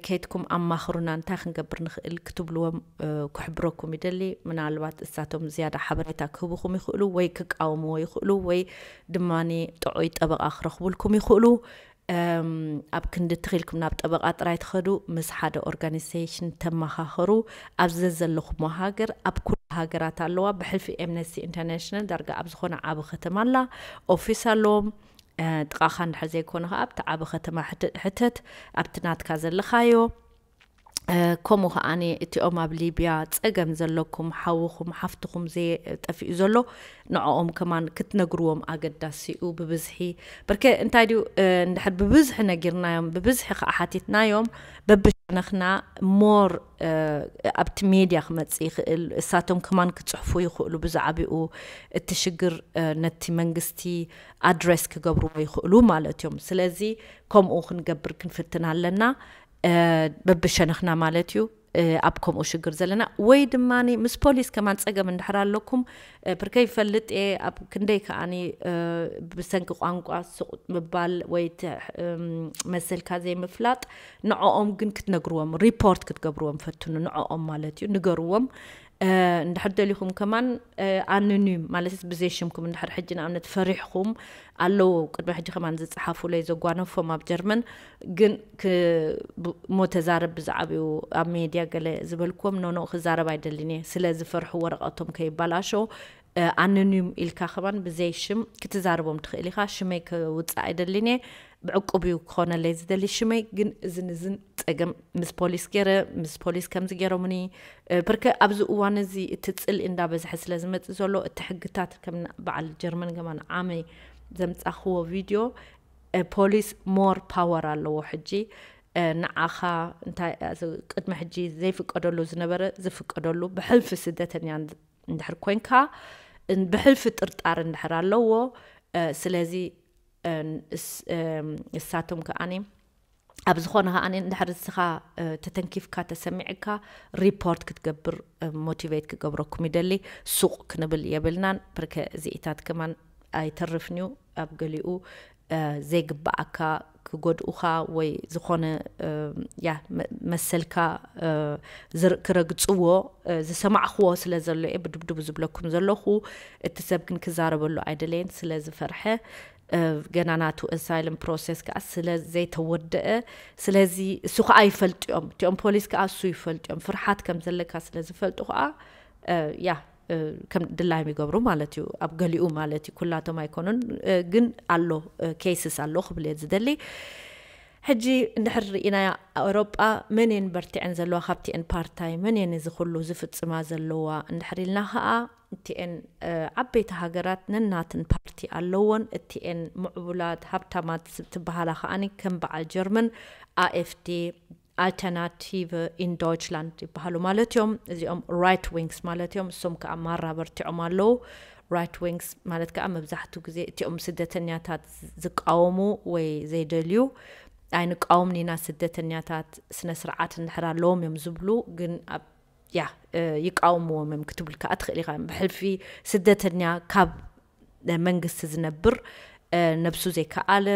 ከይድኩም ኣማኽሩና፣ እንታይ ክንገብር ንኽእል ክትብልዎም ክሕብረኩም ይደሊ። ምናልባት እሳቶም ዝያዳ ሓበሬታ ክህቡኹም ይኽእሉ ወይ ክቃወምዎ ይኽእሉ ወይ ድማ ጥዑይ ጠበቓ ክረኽቡልኩም ይኽእሉ። ኣብ ክንዲ ትኺልኩም ናብ ጠበቓ ጥራይ ትኸዱ፣ ምስ ሓደ ኦርጋኒዜሽን ተመኻኸሩ። ኣብ ዘዘለኹሞ ሃገር፣ ኣብ ኩሉ ሃገራት ኣለዋ። ብሕልፊ ኤምነስቲ ኢንተርናሽናል ዳርጋ ኣብ ዝኾነ ዓቢ ከተማ ኣላ፣ ኦፊስ ኣለዎም። ጥቓኻ እንድሕር ዘይኮነ ከዓ ኣብቲ ዓቢ ከተማ ሕተት፣ ኣብቲ ናትካ ዘለኻዮ። ከምኡ ከዓኒ እቲኦም ኣብ ሊብያ ጸገም ዘለኩም ሓውኹም ሓፍትኹም ዘጠፊኡ ዘሎ ንዕኦም ከማን ክትነግርዎም ኣገዳሲ እዩ። ብብዝሒ ብርከ እንታይ ድዩ እንድሕር ብብዝሒ ነጊርናዮም፣ ብብዝሒ ከዓ ሓቲትናዮም፣ በብሸነኽና ሞር ኣብቲ ሜድያ ክመጽእ ይኽእል። እሳቶም ከማን ክጽሕፉ ይኽእሉ ብዛዕባኡ፣ እቲ ሽግር ነቲ መንግስቲ ኣድረስ ክገብርዎ ይኽእሉ ማለት እዮም። ስለዚ ከምኡ ክንገብር ክንፍትን ኣለና። በብሸነኽና ማለት እዩ። ኣብ ከምኡ ሽግር ዘለና ወይ ድማ ምስ ፖሊስ ከማን ጸገም እንድሕር ኣለኩም፣ ብርከይ ይፈልጥ እየ፣ ኣብ ክንደይ ከዓኒ ብሰንኪ ቋንቋ ስቕ ምባል ወይ መሰልካ ዘይምፍላጥ፣ ንዕኦም ግን ክትነግርዎም፣ ሪፖርት ክትገብርዎም ፈትኑ። ንዕኦም ማለት እዩ፣ ንገርዎም። እንድሕር ደሊኹም ከማን ኣኖኒም ማለት ብዘይ ሽምኩም እንድሕር ሕጂ ንኣብነት ፈሪሕኩም ኣለዉ ቅድሚ ሕጂ ከማን ዝፀሓፉለይ ዘጓነፎም ኣብ ጀርመን ግን ሞ ተዛረብ ብዛዕባኡ ኣብ ሜድያ ገለ ዝበልኩዎም ኖኖ ክዛረብ ኣይደልን እየ ስለ ዝፈርሑ ወረቐቶም ከይባላሾ ኣነንዩም ኢልካ ከማን ብዘይ ሽም ክትዛረቦም ትኽእል ኢኻ። ሽመይ ክውፅእ ኣይደልን እየ፣ ብዕቁብ እዩ ክኾነለይ ዝደሊ ሽመይ። ግን እዝን እዝን ፀገም ምስ ፖሊስ ገይረ፣ ምስ ፖሊስ ከምዚ ገይሮምኒ። ብርከ ኣብዚ እዋን እዚ እቲ ፅልኢ እንዳበዝሐ ስለ ዝመፅእ ዘሎ፣ እቲ ሕግታት ከም በዓል ጀርመን ከማን ዓመይ ዘምፃኽዎ ቪድዮ፣ ፖሊስ ሞር ፓወር ኣለዎ ሕጂ። ንዓኻ እንታይ ቅድሚ ሕጂ ዘይፍቀደሉ ዝነበረ ዝፍቀደሉ፣ ብሕልፊ ስደተኛ እንድሕር ኮይንካ፣ ብሕልፊ ጥርጣር እንድሕር ኣለዎ። ስለዚ እሳቶም ከኣኒ ኣብ ዝኾነ ከኣኒ እንድሕር እስኻ ተተንኪፍካ ተሰሚዕካ ሪፖርት ክትገብር ሞቲቬት ክገብረኩም ይደሊ። ሱቕ ክንብል የብልናን። ብርከ እዚኢታት ከማን ኣይተርፍን እዩ። ኣብ ገሊኡ ዘይግባኣካ ክጎድኡኻ ወይ ዝኾነ ያ መሰልካ ክረግፅዎ ዝሰማዕኽዎ ስለ ዘሎ እየ ብድብድቡ ዝብለኩም ዘለኹ። እቲ ሰብ ግን ክዛረበሉ ኣይደለየን ስለ ዝፈርሐ፣ ገና ናቱ ኣሳይለም ፕሮሰስ ከዓ ስለ ዘይተወደአ፣ ስለዚ እሱ ከዓ ይፈልጡ እዮም። እቲኦም ፖሊስ ከዓ እሱ ይፈልጡ እዮም። ፍርሓት ከም ዘለካ ስለ ዝፈልጡ ከዓ ያ ከም ድላዮም ይገብሩ ማለት እዩ። ኣብ ገሊኡ ማለት እዩ፣ ኩላቶም ኣይኮኑን። ግን ኣሎ፣ ኬስስ ኣሎ ክብል እየ ዝደሊ። ሕጂ እንድሕር ርኢናያ፣ ኣውሮጳ መን እየን በርቲዐን ዘለዋ ካብቲኤን ፓርታይ፣ መን እየን እዚ ኩሉ ዝፍፅማ ዘለዋ እንድሕር ኢልና ከዓ፣ እቲኤን ዓበይቲ ሃገራት ነናትን ፓርቲ ኣለዎን። እቲኤን ምዕቡላት ሃብታማት ትበሃላ ከዓኒ ከም በዓል ጀርመን፣ ኣኤፍዲ፣ ኣልተርናቲቭ ኢን ዶይችላንድ ይበሃሉ ማለት እዮም። እዚኦም ራይት ዊንግስ ማለት እዮም። እሶም ከዓ ማራ በርቲዖም ኣለዉ። ራይት ዊንግስ ማለት ከዓ መብዛሕትኡ ግዜ እቲኦም ስደተኛታት ዝቃወሙ ወይ ዘይደልዩ፣ ኣይንቃወምን ኢና፣ ስደተኛታት ስነ ስርዓት እንድሕር ኣለዎም እዮም ዝብሉ፣ ግን ኣብ ያ ይቃወምዎም እዮም ክትብል ከዓ ትኽእል ኢኻ። ብሕልፊ ስደተኛ ካብ መንግስቲ ዝነብር፣ ነብሱ ዘይከኣለ፣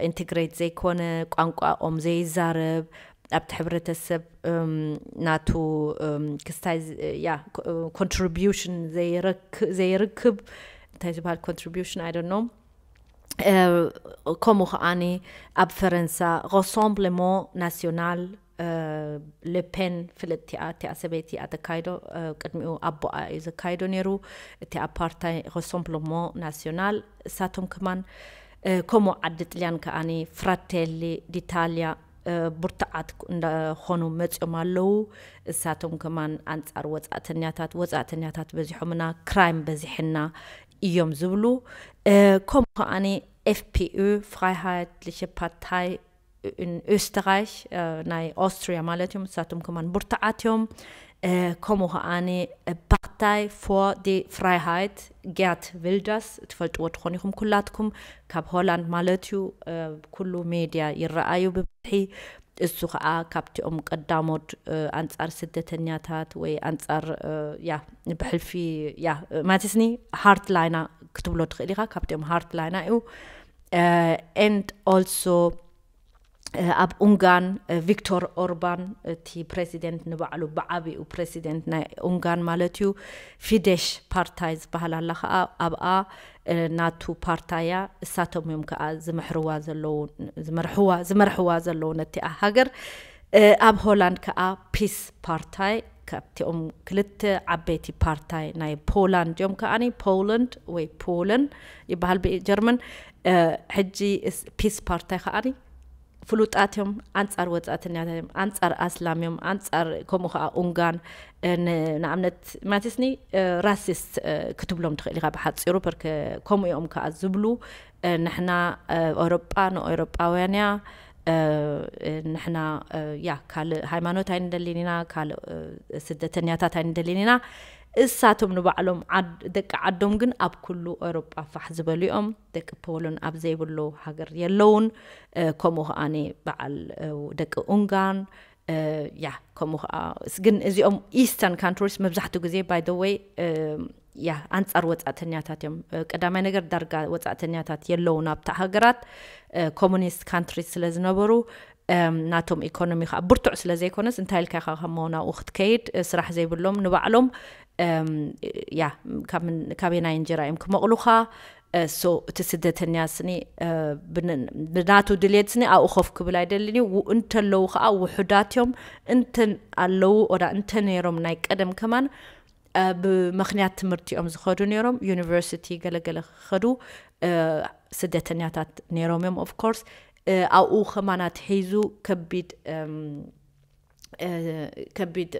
ኢንቴግሬት ዘይኮነ፣ ቋንቋኦም ዘይዛረብ፣ ኣብቲ ሕብረተሰብ ናቱ ክስታይ ያ ኮንትሪቢሽን ዘይርክብ፣ እንታይ ዝበሃል ኮንትሪቢሽን ኣይደኖም። ከምኡ ከዓኒ ኣብ ፈረንሳ ረሰምብለመንት ናሲዮናል ለፔን ፍልጥቲኣ እቲኣ ሰበይቲ እያ ተካይዶ። ቅድሚኡ ኣቦኣ እዩ ዘካይዶ ነይሩ። እቲ ኣብ ፓርታይ ረሰምብለመንት ናሲዮናል እሳቶም ከማን ከምኡ ዓዲ ጥልያን ከዓኒ ፍራቴሊ ዲታልያ ብርቱዓት እንዳኾኑ መፂኦም ኣለዉ። እሳቶም ከማን ኣንፃር ወፃእተኛታት፣ ወፃእተኛታት በዚሖምና፣ ክራይም በዚሕና እዮም ዝብሉ። ከምኡ ከዓኒ ኤፍፒዩ፣ ፍራይሃይትሊሸ ፓርታይ ን ኦስትራይሽ፣ ናይ ኦስትሪያ ማለት እዮም። እሳቶም ከማን ብርቱዓት እዮም። ከምኡ ከዓኒ ፓርታይ ፎር ዲ ፍራይሃይት፣ ጌርት ዊልደርስ፣ ትፈልጥዎ ትኾኑ ኢኹም ኩላትኩም፣ ካብ ሆላንድ ማለት እዩ። ኩሉ ሜድያ ይረኣዩ ብብዝሒ። እሱ ከዓ ካብቲኦም ቀዳሞት ኣንፃር ስደተኛታት ወይ ኣንፃር ያ ብሕልፊ ያ ማለትስኒ ሃርት ላይና ክትብሎ ትኽእል ኢኻ። ካብቲኦም ሃርት ላይና እዩ። ኤንድ ኦልሶ ኣብ ኡንጋን ቪክቶር ኦርባን፣ እቲ ፕሬዚደንት ንባዕሉ ብዓቢኡ ፕሬዚደንት ናይ ኡንጋን ማለት እዩ፣ ፊደሽ ፓርታይ ዝበሃል ኣላ ከዓ ኣብኣ ናቱ ፓርታያ እሳቶም እዮም ከዓ ዝምሕርዋ ዘለዉ፣ ዝመርሕዋ ዘለዉ ነቲኣ ሃገር። ኣብ ሆላንድ ከዓ ፒስ ፓርታይ ካብቲኦም ክልተ ዓበይቲ ፓርታይ ናይ ፖላንድ እዮም። ከዓኒ ፖላንድ ወይ ፖለን ይበሃል ብጀርመን። ሕጂ ፒስ ፓርታይ ከዓኒ ፍሉጣት እዮም፣ ኣንፃር ወፃእተኛታት እዮም፣ ኣንፃር ኣስላም እዮም፣ ኣንፃር ከምኡ ከዓ ኡንጋን ንኣብነት ማለትስኒ ራሲስት ክትብሎም ትኽእል ኢኻ ብሓፂሩ። በርከ ከምኡ እዮም ከዓ ዝብሉ። ንሕና ኣውሮጳ ንኣውሮጳውያን እያ፣ ንሕና ያ ካልእ ሃይማኖት ኣይንደልን ኢና፣ ካልእ ስደተኛታት ኣይንደልን ኢና። እሳቶም ንባዕሎም ደቂ ዓዶም ግን ኣብ ኩሉ ኣውሮጳ ፋሕ ዝበሉ እዮም። ደቂ ፖሎን ኣብ ዘይብሉ ሃገር የለውን። ከምኡ ከዓኒ በዓል ደቂ ኡንጋን ያ ከምኡ ከዓ ግን እዚኦም ኢስተርን ካንትሪስ መብዛሕትኡ ግዜ ባይ ደ ወይ ያ ኣንፃር ወፃእተኛታት እዮም። ቀዳማይ ነገር ዳርጋ ወፃእተኛታት የለውን ኣብታ ሃገራት፣ ኮሙኒስት ካንትሪስ ስለ ዝነበሩ ናቶም ኢኮኖሚ ከዓ ብርቱዕ ስለ ዘይኮነስ እንታይ ኢልካ ኢኻ ከሞ ናብኡ ክትከይድ ስራሕ ዘይብሎም ንባዕሎም ያ ካበናይ እንጀራ እዮም ክመቕሉኻ። ሶ እቲ ስደተኛ ስኒ ብናቱ ድልየት ስኒ ኣብኡ ኮፍ ክብል ኣይደልን እዩ። እንተለዉ ከዓ ውሑዳት እዮም። እንተ ኣለዉ ወዳ እንተ ነይሮም ናይ ቀደም ከማን ብመኽንያት ትምህርቲ እዮም ዝኸዱ ነይሮም። ዩኒቨርሲቲ ገለገለ ክኸዱ ስደተኛታት ነይሮም እዮም። ኦፍኮርስ ኣብኡ ከማን ኣትሒዙ ከቢድ ከቢድ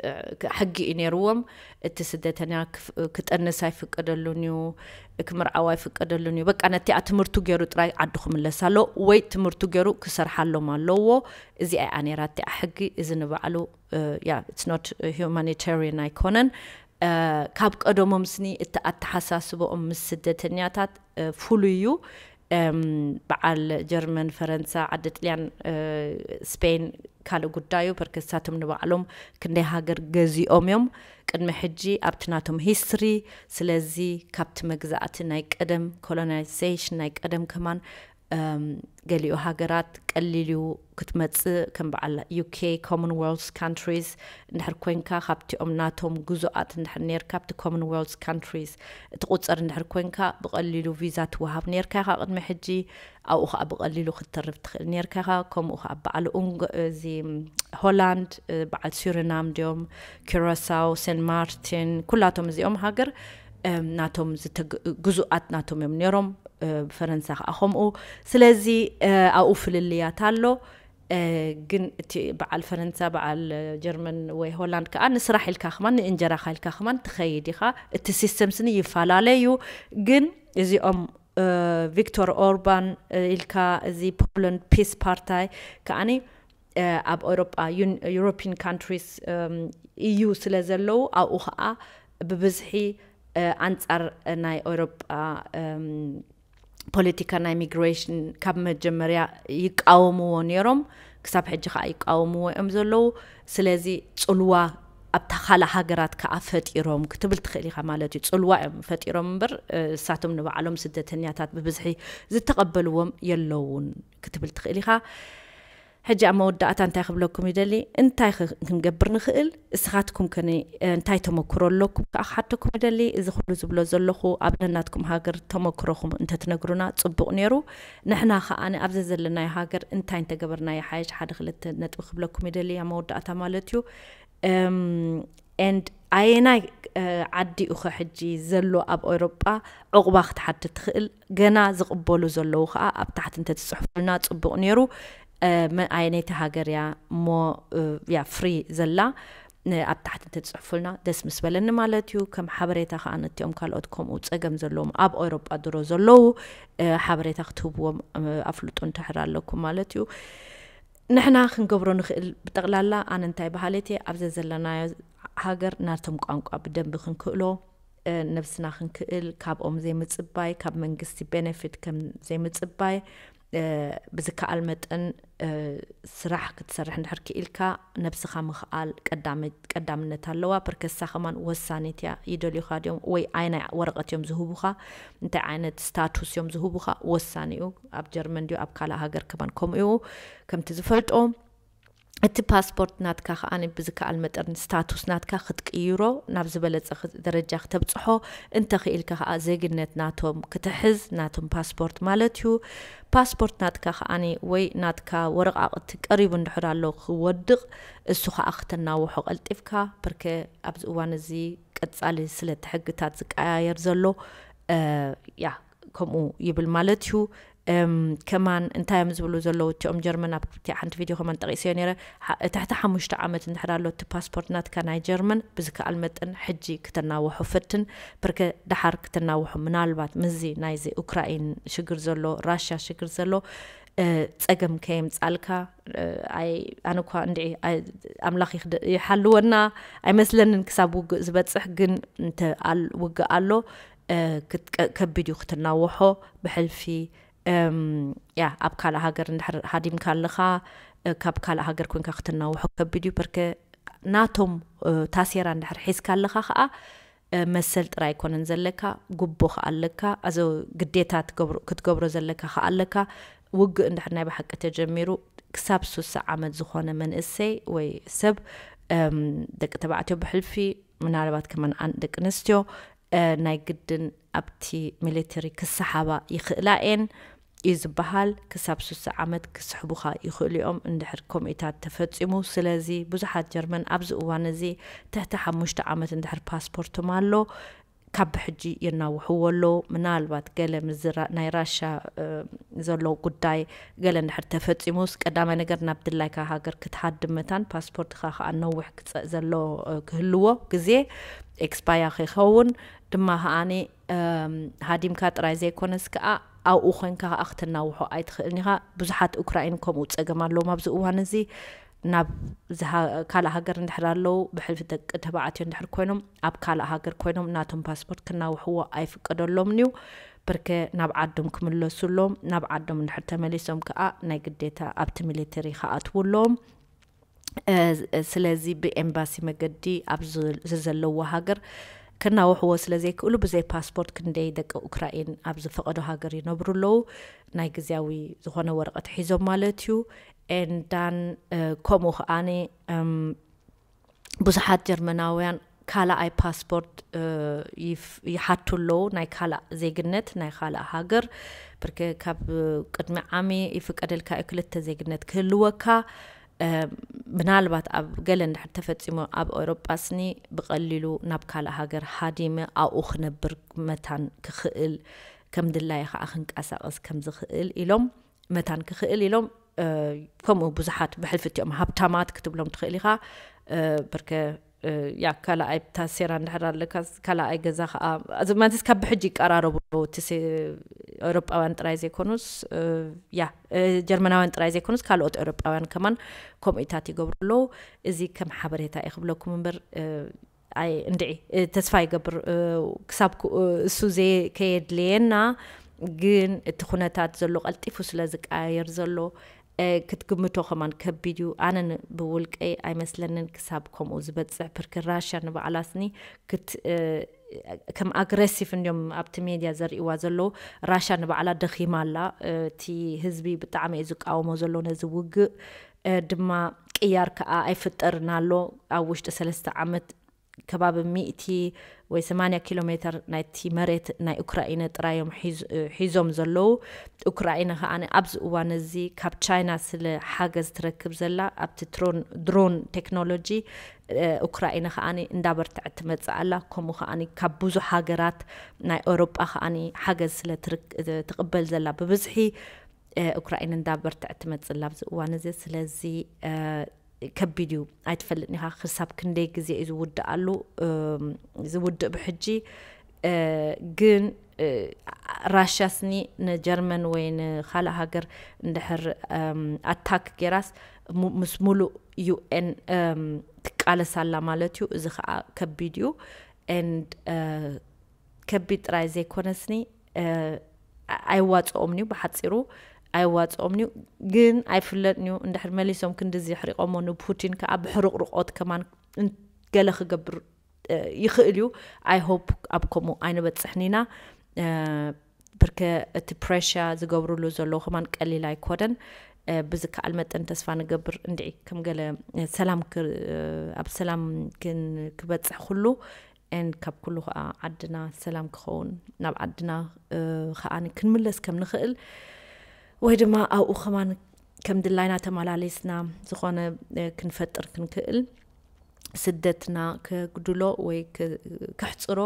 ሕጊ እዩ ነይርዎም። እቲ ስደተኛ ክጠንስ ኣይፍቀደሉን እዩ፣ ክምርዓው ኣይፍቀደሉን እዩ። በቃ ነቲ ትምህርቱ ገይሩ ጥራይ ዓዱ ክምለስ ኣሎ ወይ ትምህርቱ ገይሩ ክሰርሓሎም ኣለዎ። እዚኣ እያ ነይራ እቲኣ ሕጊ። እዚ ንባዕሉ ያ it's not humanitarian ኣይኮነን። ካብ ቀደሞም ስኒ እቲ ኣተሓሳስበኦም ምስ ስደተኛታት ፍሉይ እዩ። በዓል ጀርመን፣ ፈረንሳ፣ ዓዲ ጥልያን፣ ስፔን፣ ካልእ ጉዳዩ። ፐርከሳቶም ንባዕሎም ክንደይ ሃገር ገዚኦም እዮም ቅድሚ ሕጂ ኣብቲ ናቶም ሂስትሪ። ስለዚ ካብቲ መግዛእቲ ናይ ቀደም፣ ኮሎናይዜሽን ናይ ቀደም ከማን ገሊኡ ሃገራት ቀሊል እዩ ክትመጽእ። ከም በዓል ዩኬ፣ ኮመንወልስ ካንትሪስ እንድሕር ኮንካ፣ ካብቲኦም ናቶም ግዙኣት እንድሕር ነርካ፣ ኣብቲ ኮመንወልስ ካንትሪስ ትቁጸር እንድሕር ኮንካ ብቐሊሉ ቪዛ ትወሃብ ነርካ ኢኻ ቅድሚ ሕጂ። ኣብኡ ከዓ ብቐሊሉ ክትተርፍ ትኽእል ነርካ ኢኻ። ከምኡ ከዓ በዓል እዚ ሆላንድ፣ በዓል ሱሪናም ድዮም፣ ኩራሳው፣ ሴንት ማርቲን፣ ኩላቶም እዚኦም ሃገር ናቶም ግዙኣት ናቶም እዮም ነሮም። ፈረንሳ ከዓ ከምኡ። ስለዚ ኣብኡ ፍልልያት ኣሎ። ግን እቲ በዓል ፈረንሳ፣ በዓል ጀርመን ወይ ሆላንድ ከዓ ንስራሕ ኢልካ ከማን፣ ንእንጀራኻ ኢልካ ከማን ትኸይድ ኢኻ። እቲ ሲስተም ስኒ ይፈላለ እዩ። ግን እዚኦም ቪክቶር ኦርባን ኢልካ፣ እዚ ፖላንድ ፒስ ፓርታይ ከዓኒ ኣብ ኤውሮጳ፣ ዩሮፒን ካንትሪስ እዩ ስለ ዘለዉ፣ ኣብኡ ከዓ ብብዝሒ ኣንጻር ናይ ኤውሮጳ ፖለቲካ ናይ ሚግሬሽን ካብ መጀመርያ ይቃወምዎ ነይሮም። ክሳብ ሕጂ ከዓ ይቃወምዎ እዮም ዘለዉ። ስለዚ ጽልዋ ኣብታ ካልእ ሃገራት ከዓ ፈጢሮም ክትብል ትኽእል ኢኻ ማለት እዩ። ጽልዋ እዮም ፈጢሮም እምበር እሳቶም ንባዕሎም ስደተኛታት ብብዝሒ ዝተቐበልዎም የለውን ክትብል ትኽእል ኢኻ። ሕጂ ኣብ መወዳእታ እንታይ ክብለኩም ይደሊ፣ እንታይ ክንገብር ንኽእል፣ እስኻትኩም ከ እንታይ ተመክሮ ኣለኩም ከዓ ክሓተኩም ይደሊ። እዚ ኩሉ ዝብሎ ዘለኹ ኣብ ነናትኩም ሃገር ተመክሮኹም እንተትነግሩና ጽቡቕ ነይሩ። ንሕና ከዓ ኣብዚ ዘለናዮ ሃገር እንታይ እንተገበርና ይሓይሽ፣ ሓደ ክልተ ነጥቢ ክብለኩም ይደሊ ኣብ መወዳእታ ማለት እዩ። And ኣየናይ ዓዲ ኢኹ ሕጂ ዘሎ ኣብ ኤውሮጳ ዕቑባ ክትሓትት ትኽእል? ገና ዝቕበሉ ዘለዉ ከዓ ኣብ ታሕቲ እንተትጽሕፉልና ጽቡቕ ነይሩ። ኣየነይቲ ሃገር እያ እሞ ያ ፍሪ ዘላ? ኣብ ታሕቲ እንተትጽሕፉልና ደስ ምስ በለኒ ማለት እዩ። ከም ሓበሬታ ከዓ ነቲኦም ካልኦት ከምኡ ጸገም ዘለዎም ኣብ ኤውሮጳ ድሮ ዘለዉ ሓበሬታ ክትህብዎም ኣፍልጡ እንተሕር ኣለኩም ማለት እዩ። ንሕና ክንገብሮ ንኽእል ብጠቕላላ ኣነ እንታይ በሃለት እየ፣ ኣብ ዘዘለናዮ ሃገር ናቶም ቋንቋ ብደንቢ ክንክእሎ፣ ነብስና ክንክእል፣ ካብኦም ዘይምጽባይ፣ ካብ መንግስቲ ቤነፊት ከም ዘይምጽባይ፣ ብዝከኣል መጠን ስራሕ ክትሰርሕ እንድሕር ክኢልካ ነብስኻ ምኽኣል ቀዳምነት ኣለዋ። ፐርከሳ ከማን ወሳኒት እያ። ይደልዩኻ ድዮም ወይ ኣይናይ ወረቐት እዮም ዝህቡኻ፣ እንታይ ዓይነት ስታቱስ እዮም ዝህቡኻ ወሳኒ እዩ። ኣብ ጀርመን ድዩ ኣብ ካልእ ሃገር ከማን ከምኡ እዩ። ከምቲ ዝፈልጦ እቲ ፓስፖርት ናትካ ከኣ ብዝከኣል መጠን ስታቱስ ናትካ ክትቅይሮ፣ ናብ ዝበለጸ ደረጃ ክተብጽሖ እንተኽኢልካ ከኣ ዜግነት ናቶም ክትሕዝ፣ ናቶም ፓስፖርት ማለት እዩ። ፓስፖርት ናትካ ከኣ ወይ ናትካ ወረቓቕቲ ቀሪቡ እንድሕር ኣሎ ክወድቕ፣ እሱ ከኣ ክተናውሖ ቀልጢፍካ። ፐርከ ኣብዚ እዋን እዚ ቀጻሊ ስለቲ ሕግታት ዝቀያየር ዘሎ ያ ከምኡ ይብል ማለት እዩ። ከማን እንታይ እዮም ዝብሉ ዘለዉ እቲኦም ጀርመን? ኣብቲ ሓንቲ ቪድዮ ከማን ጠቒሰዮ ነይረ። ትሕቲ ሓሙሽተ ዓመት እንድሕር ኣሎ እቲ ፓስፖርት ናትካ ናይ ጀርመን ብዝከኣል መጠን ሕጂ ክተናውሖ ፈትን። ፐርከ ደሓር ክተናውሖ ምናልባት ምስዚ ናይዚ ኡክራይን ሽግር ዘሎ፣ ራሽያ ሽግር ዘሎ ጸገም ከየምጻልካ። ኣነ እኳ እንድዒ ኣምላኽ ይሓልወና ኣይመስለንን ክሳብ ውግእ ዝበጽሕ፣ ግን እንተ ውግእ ኣሎ ከቢድ እዩ ክትናውሖ። ብሕልፊ ያ ኣብ ካልእ ሃገር እንድሕር ሃዲምካ ኣለኻ፣ ካብ ካልእ ሃገር ኮንካ ክትናውሖ ከቢድ እዩ። ፐርከ ናቶም ታሴራ እንድሕር ሒዝካ ኣለኻ ከዓ መሰል ጥራይ ኣይኮነን ዘለካ፣ ጉቦ ከዓ ኣለካ፣ ኣዞ ግዴታ ክትገብሮ ዘለካ ከዓ ኣለካ። ውግእ እንድሕር ናይ ብሓቂ ተጀሚሩ ክሳብ ሱሳ ዓመት ዝኾነ መንእሰይ ወይ ሰብ፣ ደቂ ተባዕትዮ ብሕልፊ፣ ምናልባት ከማን ደቂ ኣንስትዮ ናይ ግድን ኣብቲ ሚሊተሪ ክሰሓባ ይኽእላ እየን። እዩ ዝበሃል። ክሳብ ስሳ ዓመት ክስሕቡኻ ይኽእሉ እዮም እንድሕር ከምኡታት ተፈጺሙ። ስለዚ ብዙሓት ጀርመን ኣብዚ እዋን እዚ ትሕቲ ሓሙሽተ ዓመት እንድሕር ፓስፖርቶም ኣሎ ካብ ብሕጂ የናውሕዎ ኣለዉ። ምናልባት ገለ ምስ ራ- ናይ ራሻ እ፣ ዘሎ ጉዳይ ገለ እንድሕር ተፈጺሙስ ቀዳማይ ነገር ናብ ድላይካ ሃገር ክትሃድም መታን ፓስፖርትካ ከዓ ነዊሕ ክፀእ ዘሎ እ፣ ክህልዎ ግዜ ኤክስፓያ ከይኸውን ድማ ከዓኒ እም፣ ሃዲምካ ጥራይ ዘይኮነስ ከዓ ኣብኡ ኮንካ ከዓ ክትናውሖ ኣይትኽእልን ኢኻ። ብዙሓት ኡክራይን ከምኡ ፀገም ኣለዎም ኣብዚ እዋን እዚ። ናብ ዝሃ- ካልእ ሃገር እንድሕር ኣለዉ ብሕልፊ ደቂ ተባዕትዮ እንድሕር ኮይኖም ኣብ ካልእ ሃገር ኮይኖም ናቶም ፓስፖርት ክናውሕዎ ኣይፍቀደሎምን እዩ። ብርከ ናብ ዓዶም ክምለሱ ኣለዎም። ናብ ዓዶም እንድሕር ተመሊሶም ከዓ ናይ ግዴታ ኣብቲ ሚሊተሪ ክኣትዉ ኣለዎም። ስለዚ ብኤምባሲ መገዲ ኣብ ዘለዎ ሃገር ክናውሕዎ ስለ ዘይክእሉ ብዘይ ፓስፖርት ክንደይ ደቂ ኡክራይን ኣብ ዝፈቐዶ ሃገር ይነብሩ ኣለዉ። ናይ ግዜያዊ ዝኾነ ወረቐት ሒዞም ማለት እዩ። ኤንዳን ከምኡ ከዓኒ ብዙሓት ጀርመናውያን ካልኣይ ፓስፖርት ይሓቱ ኣለዉ፣ ናይ ካልእ ዜግነት ናይ ካልእ ሃገር። ብርክ ካብ ቅድሚ ዓሚ ይፍቀደልካ እዩ ክልተ ዜግነት ክህልወካ። ምናልባት ኣብ ገለ እንድሕር ተፈጺሙ ኣብ ኤውሮጳ ስኒ ብቐሊሉ ናብ ካልእ ሃገር ሃዲመ ኣብኡ ክነብር መታን ክኽእል ከም ድላየ ከዓ ክንቀሳቐስ ከም ዝኽእል ኢሎም መታን ክኽእል ኢሎም ከምኡ ብዙሓት ብሕልፊ እቲኦም ሃብታማት ክትብሎም ትኽእል ኢኻ። ብርከ ያ ካልኣይ ታሴራ እንድሕር ኣለካ ካልኣይ ገዛ ከዓ ማለትስ ካብ ብሕጂ ይቀራረቡ ኣለዉ እቲ ኤውሮጳውያን ጥራይ ዘይኮኑስ ያ ጀርመናውያን ጥራይ ዘይኮኑስ ካልኦት ኤውሮጳውያን ከማን ከምኡታት ይገብሩ ኣለዉ። እዚ ከም ሓበሬታ እየ ክብለኩም እምበር ኣይ እንድዒ ተስፋ ይገብር ክሳብ እሱ ከየድልየና ግን እቲ ኩነታት ዘሎ ቀልጢፉ ስለ ዝቀያየር ዘሎ ክትግምቶ ከማን ከቢድ እዩ። ኣነ ብውልቀይ ኣይመስለንን ክሳብ ከምኡ ዝበፅሕ ብርክ ራሽያ ንባዕላስኒ ክት ከም ኣግረሲቭ እንዲዮም ኣብቲ ሜድያ ዘርእዋ ዘለዉ። ራሽያ ንባዕላ ደኺማ ኣላ። እቲ ህዝቢ ብጣዕሚ እዩ ዝቃወሞ ዘሎ ነዚ ውግእ ድማ ቅያር ከዓ ኣይፍጠርን ኣሎ። ኣብ ውሽጢ ሰለስተ ዓመት ከባቢ ሚእቲ ወይ ሰማንያ ኪሎ ሜተር ናይቲ መሬት ናይ ኡክራይነ ጥራይ እዮም ሒዞም ዘለዉ። ኡክራይነ ከዓኒ ኣብዚ እዋን እዚ ካብ ቻይና ስለ ሓገዝ ትረክብ ዘላ ኣብቲ ድሮን ቴክኖሎጂ ኡክራይነ ከዓኒ እንዳበርትዐት ትመጽእ ኣላ። ከምኡ ከዓኒ ካብ ብዙሕ ሃገራት ናይ ኤውሮጳ ከዓኒ ሓገዝ ስለ ትቕበል ዘላ ብብዝሒ ኡክራይን እንዳበርትዐት ትመጽእ ኣላ ኣብዚ እዋን እዚ። ስለዚ ከቢድ እዩ። ኣይትፈልጥን ኢኻ ክሳብ ክንደይ ግዜ እዩ ዝውድኣሉ ዝውድእ ብሕጂ ግን ራሽያ ስኒ ንጀርመን ወይ ንካልእ ሃገር እንድሕር ኣታክ ጌራስ ምስ ሙሉእ ዩኤን ትቃለስ ኣላ ማለት እዩ። እዚ ከዓ ከቢድ እዩ። ኤንድ ከቢድ ጥራይ ዘይኮነስኒ ኣይዋፅኦምን እዩ። ብሓፂሩ ኣይዋፅኦምን እዩ። ግን ኣይፍለጥን እዩ እንድሕር መሊሶም ክንድዚ ኣሕሪቆሞ ንፑቲን ከዓ ብሕርቕርቆት ከማን ገለ ክገብር ይኽእል እዩ። ኣይ ሆፕ ኣብ ከምኡ ኣይንበፅሕን ኢና። ብርከ እቲ ፕሬሽያ ዝገብርሉ ዘለዉ ከማን ቀሊል ኣይኮነን። ብዝከኣል መጠን ተስፋ ንገብር እንድዒ ከም ገለ ሰላም ኣብ ሰላም ክበፅሕ ኩሉ ኤንድ ካብ ኩሉ ከዓ ዓድና ሰላም ክኸውን ናብ ዓድና ከዓ ክንምለስ ከም ንኽእል ወይ ድማ ኣብኡ ከማን ከም ድላይና ተመላሊስና ዝኾነ ክንፈጥር ክንክእል ስደትና ከጉድሎ ወይ ከሕፅሮ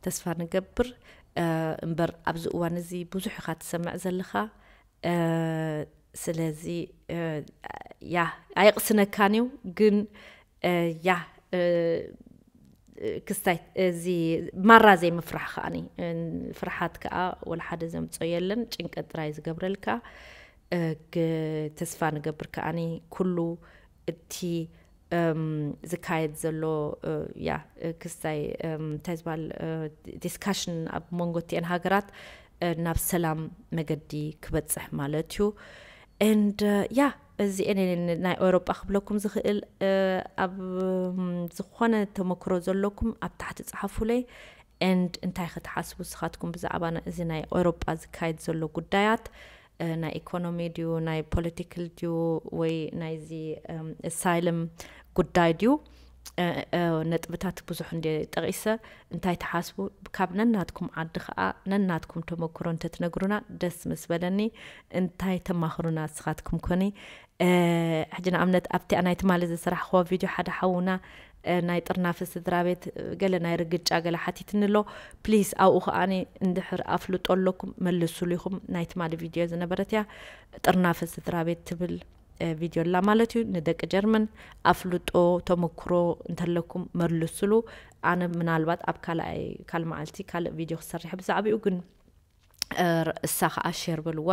ተስፋ ንገብር። እምበር ኣብዚ እዋን እዚ ብዙሕ ኢኻ ትሰምዕ ዘለኻ። ስለዚ ያ ኣየቕስነካን እዩ ግን ያ ክስታይ እዚ ማራ ዘይምፍራሕ ከዓኒ ፍርሓት ከዓ ወላ ሓደ ዘምፅኦ የለን። ጭንቀት ጥራይ ዝገብረልካ። ተስፋ ንገብር ከዓኒ ኩሉ እቲ ዝካየድ ዘሎ ያ ክስታይ እንታይ ዝበሃል ዲስካሽን ኣብ መንጎ እቲአን ሃገራት ናብ ሰላም መገዲ ክበፅሕ ማለት እዩ። ኤንድ ያ እዚአን ናይ ኤውሮጳ ክብለኩም ዝኽእል። ኣብ ዝኾነ ተመክሮ ዘለኩም ኣብ ታሕቲ ፀሓፉለይ። ኤንድ እንታይ ክትሓስቡ ስኻትኩም ብዛዕባ እዚ ናይ ኤውሮጳ ዝካየድ ዘሎ ጉዳያት ናይ ኢኮኖሚ ድዩ ናይ ፖለቲካል ድዩ ወይ ናይዚ ኣሳይለም ጉዳይ ድዩ? ነጥብታት ብዙሕ እንደ ጠቒሰ እንታይ ትሓስቡ? ካብ ነናትኩም ዓዲ ከዓ ነናትኩም ተመክሮ እንተትነግሩና ደስ ምስ በለኒ። እንታይ ተማኽሩና ንስኻትኩም ኮኒ? ሕጂ ንኣብነት ኣብቲ ናይ ትማሊ ዝስራሕክዎ ቪድዮ ሓደ ሓውና ናይ ጥርናፊ ስድራ ቤት ገለ ናይ ርግጫ ገለ ሓቲትኒ ኣሎ። ፕሊስ ኣብኡ ከዓኒ እንድሕር ኣፍልጦ ኣለኩም መልሱሉ ኢኹም። ናይ ትማሊ ቪድዮ ዝነበረት እያ ጥርናፊ ስድራ ቤት ትብል ቪድዮ ኣላ ማለት እዩ። ንደቂ ጀርመን ኣፍልጦ ተመክሮ እንተለኩም መልሱሉ። ኣነ ምናልባት ኣብ ካልኣይ ካል መዓልቲ ካልእ ቪድዮ ክሰርሕ ብዛዕባኡ ግን እሳ ከዓ ሼር በልዋ።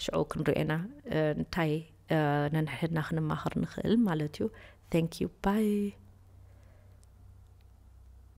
ሽዑ ክንሪኤና እንታይ ነንሕድና ክንማኸር ንኽእል ማለት እዩ። Thank you, bye.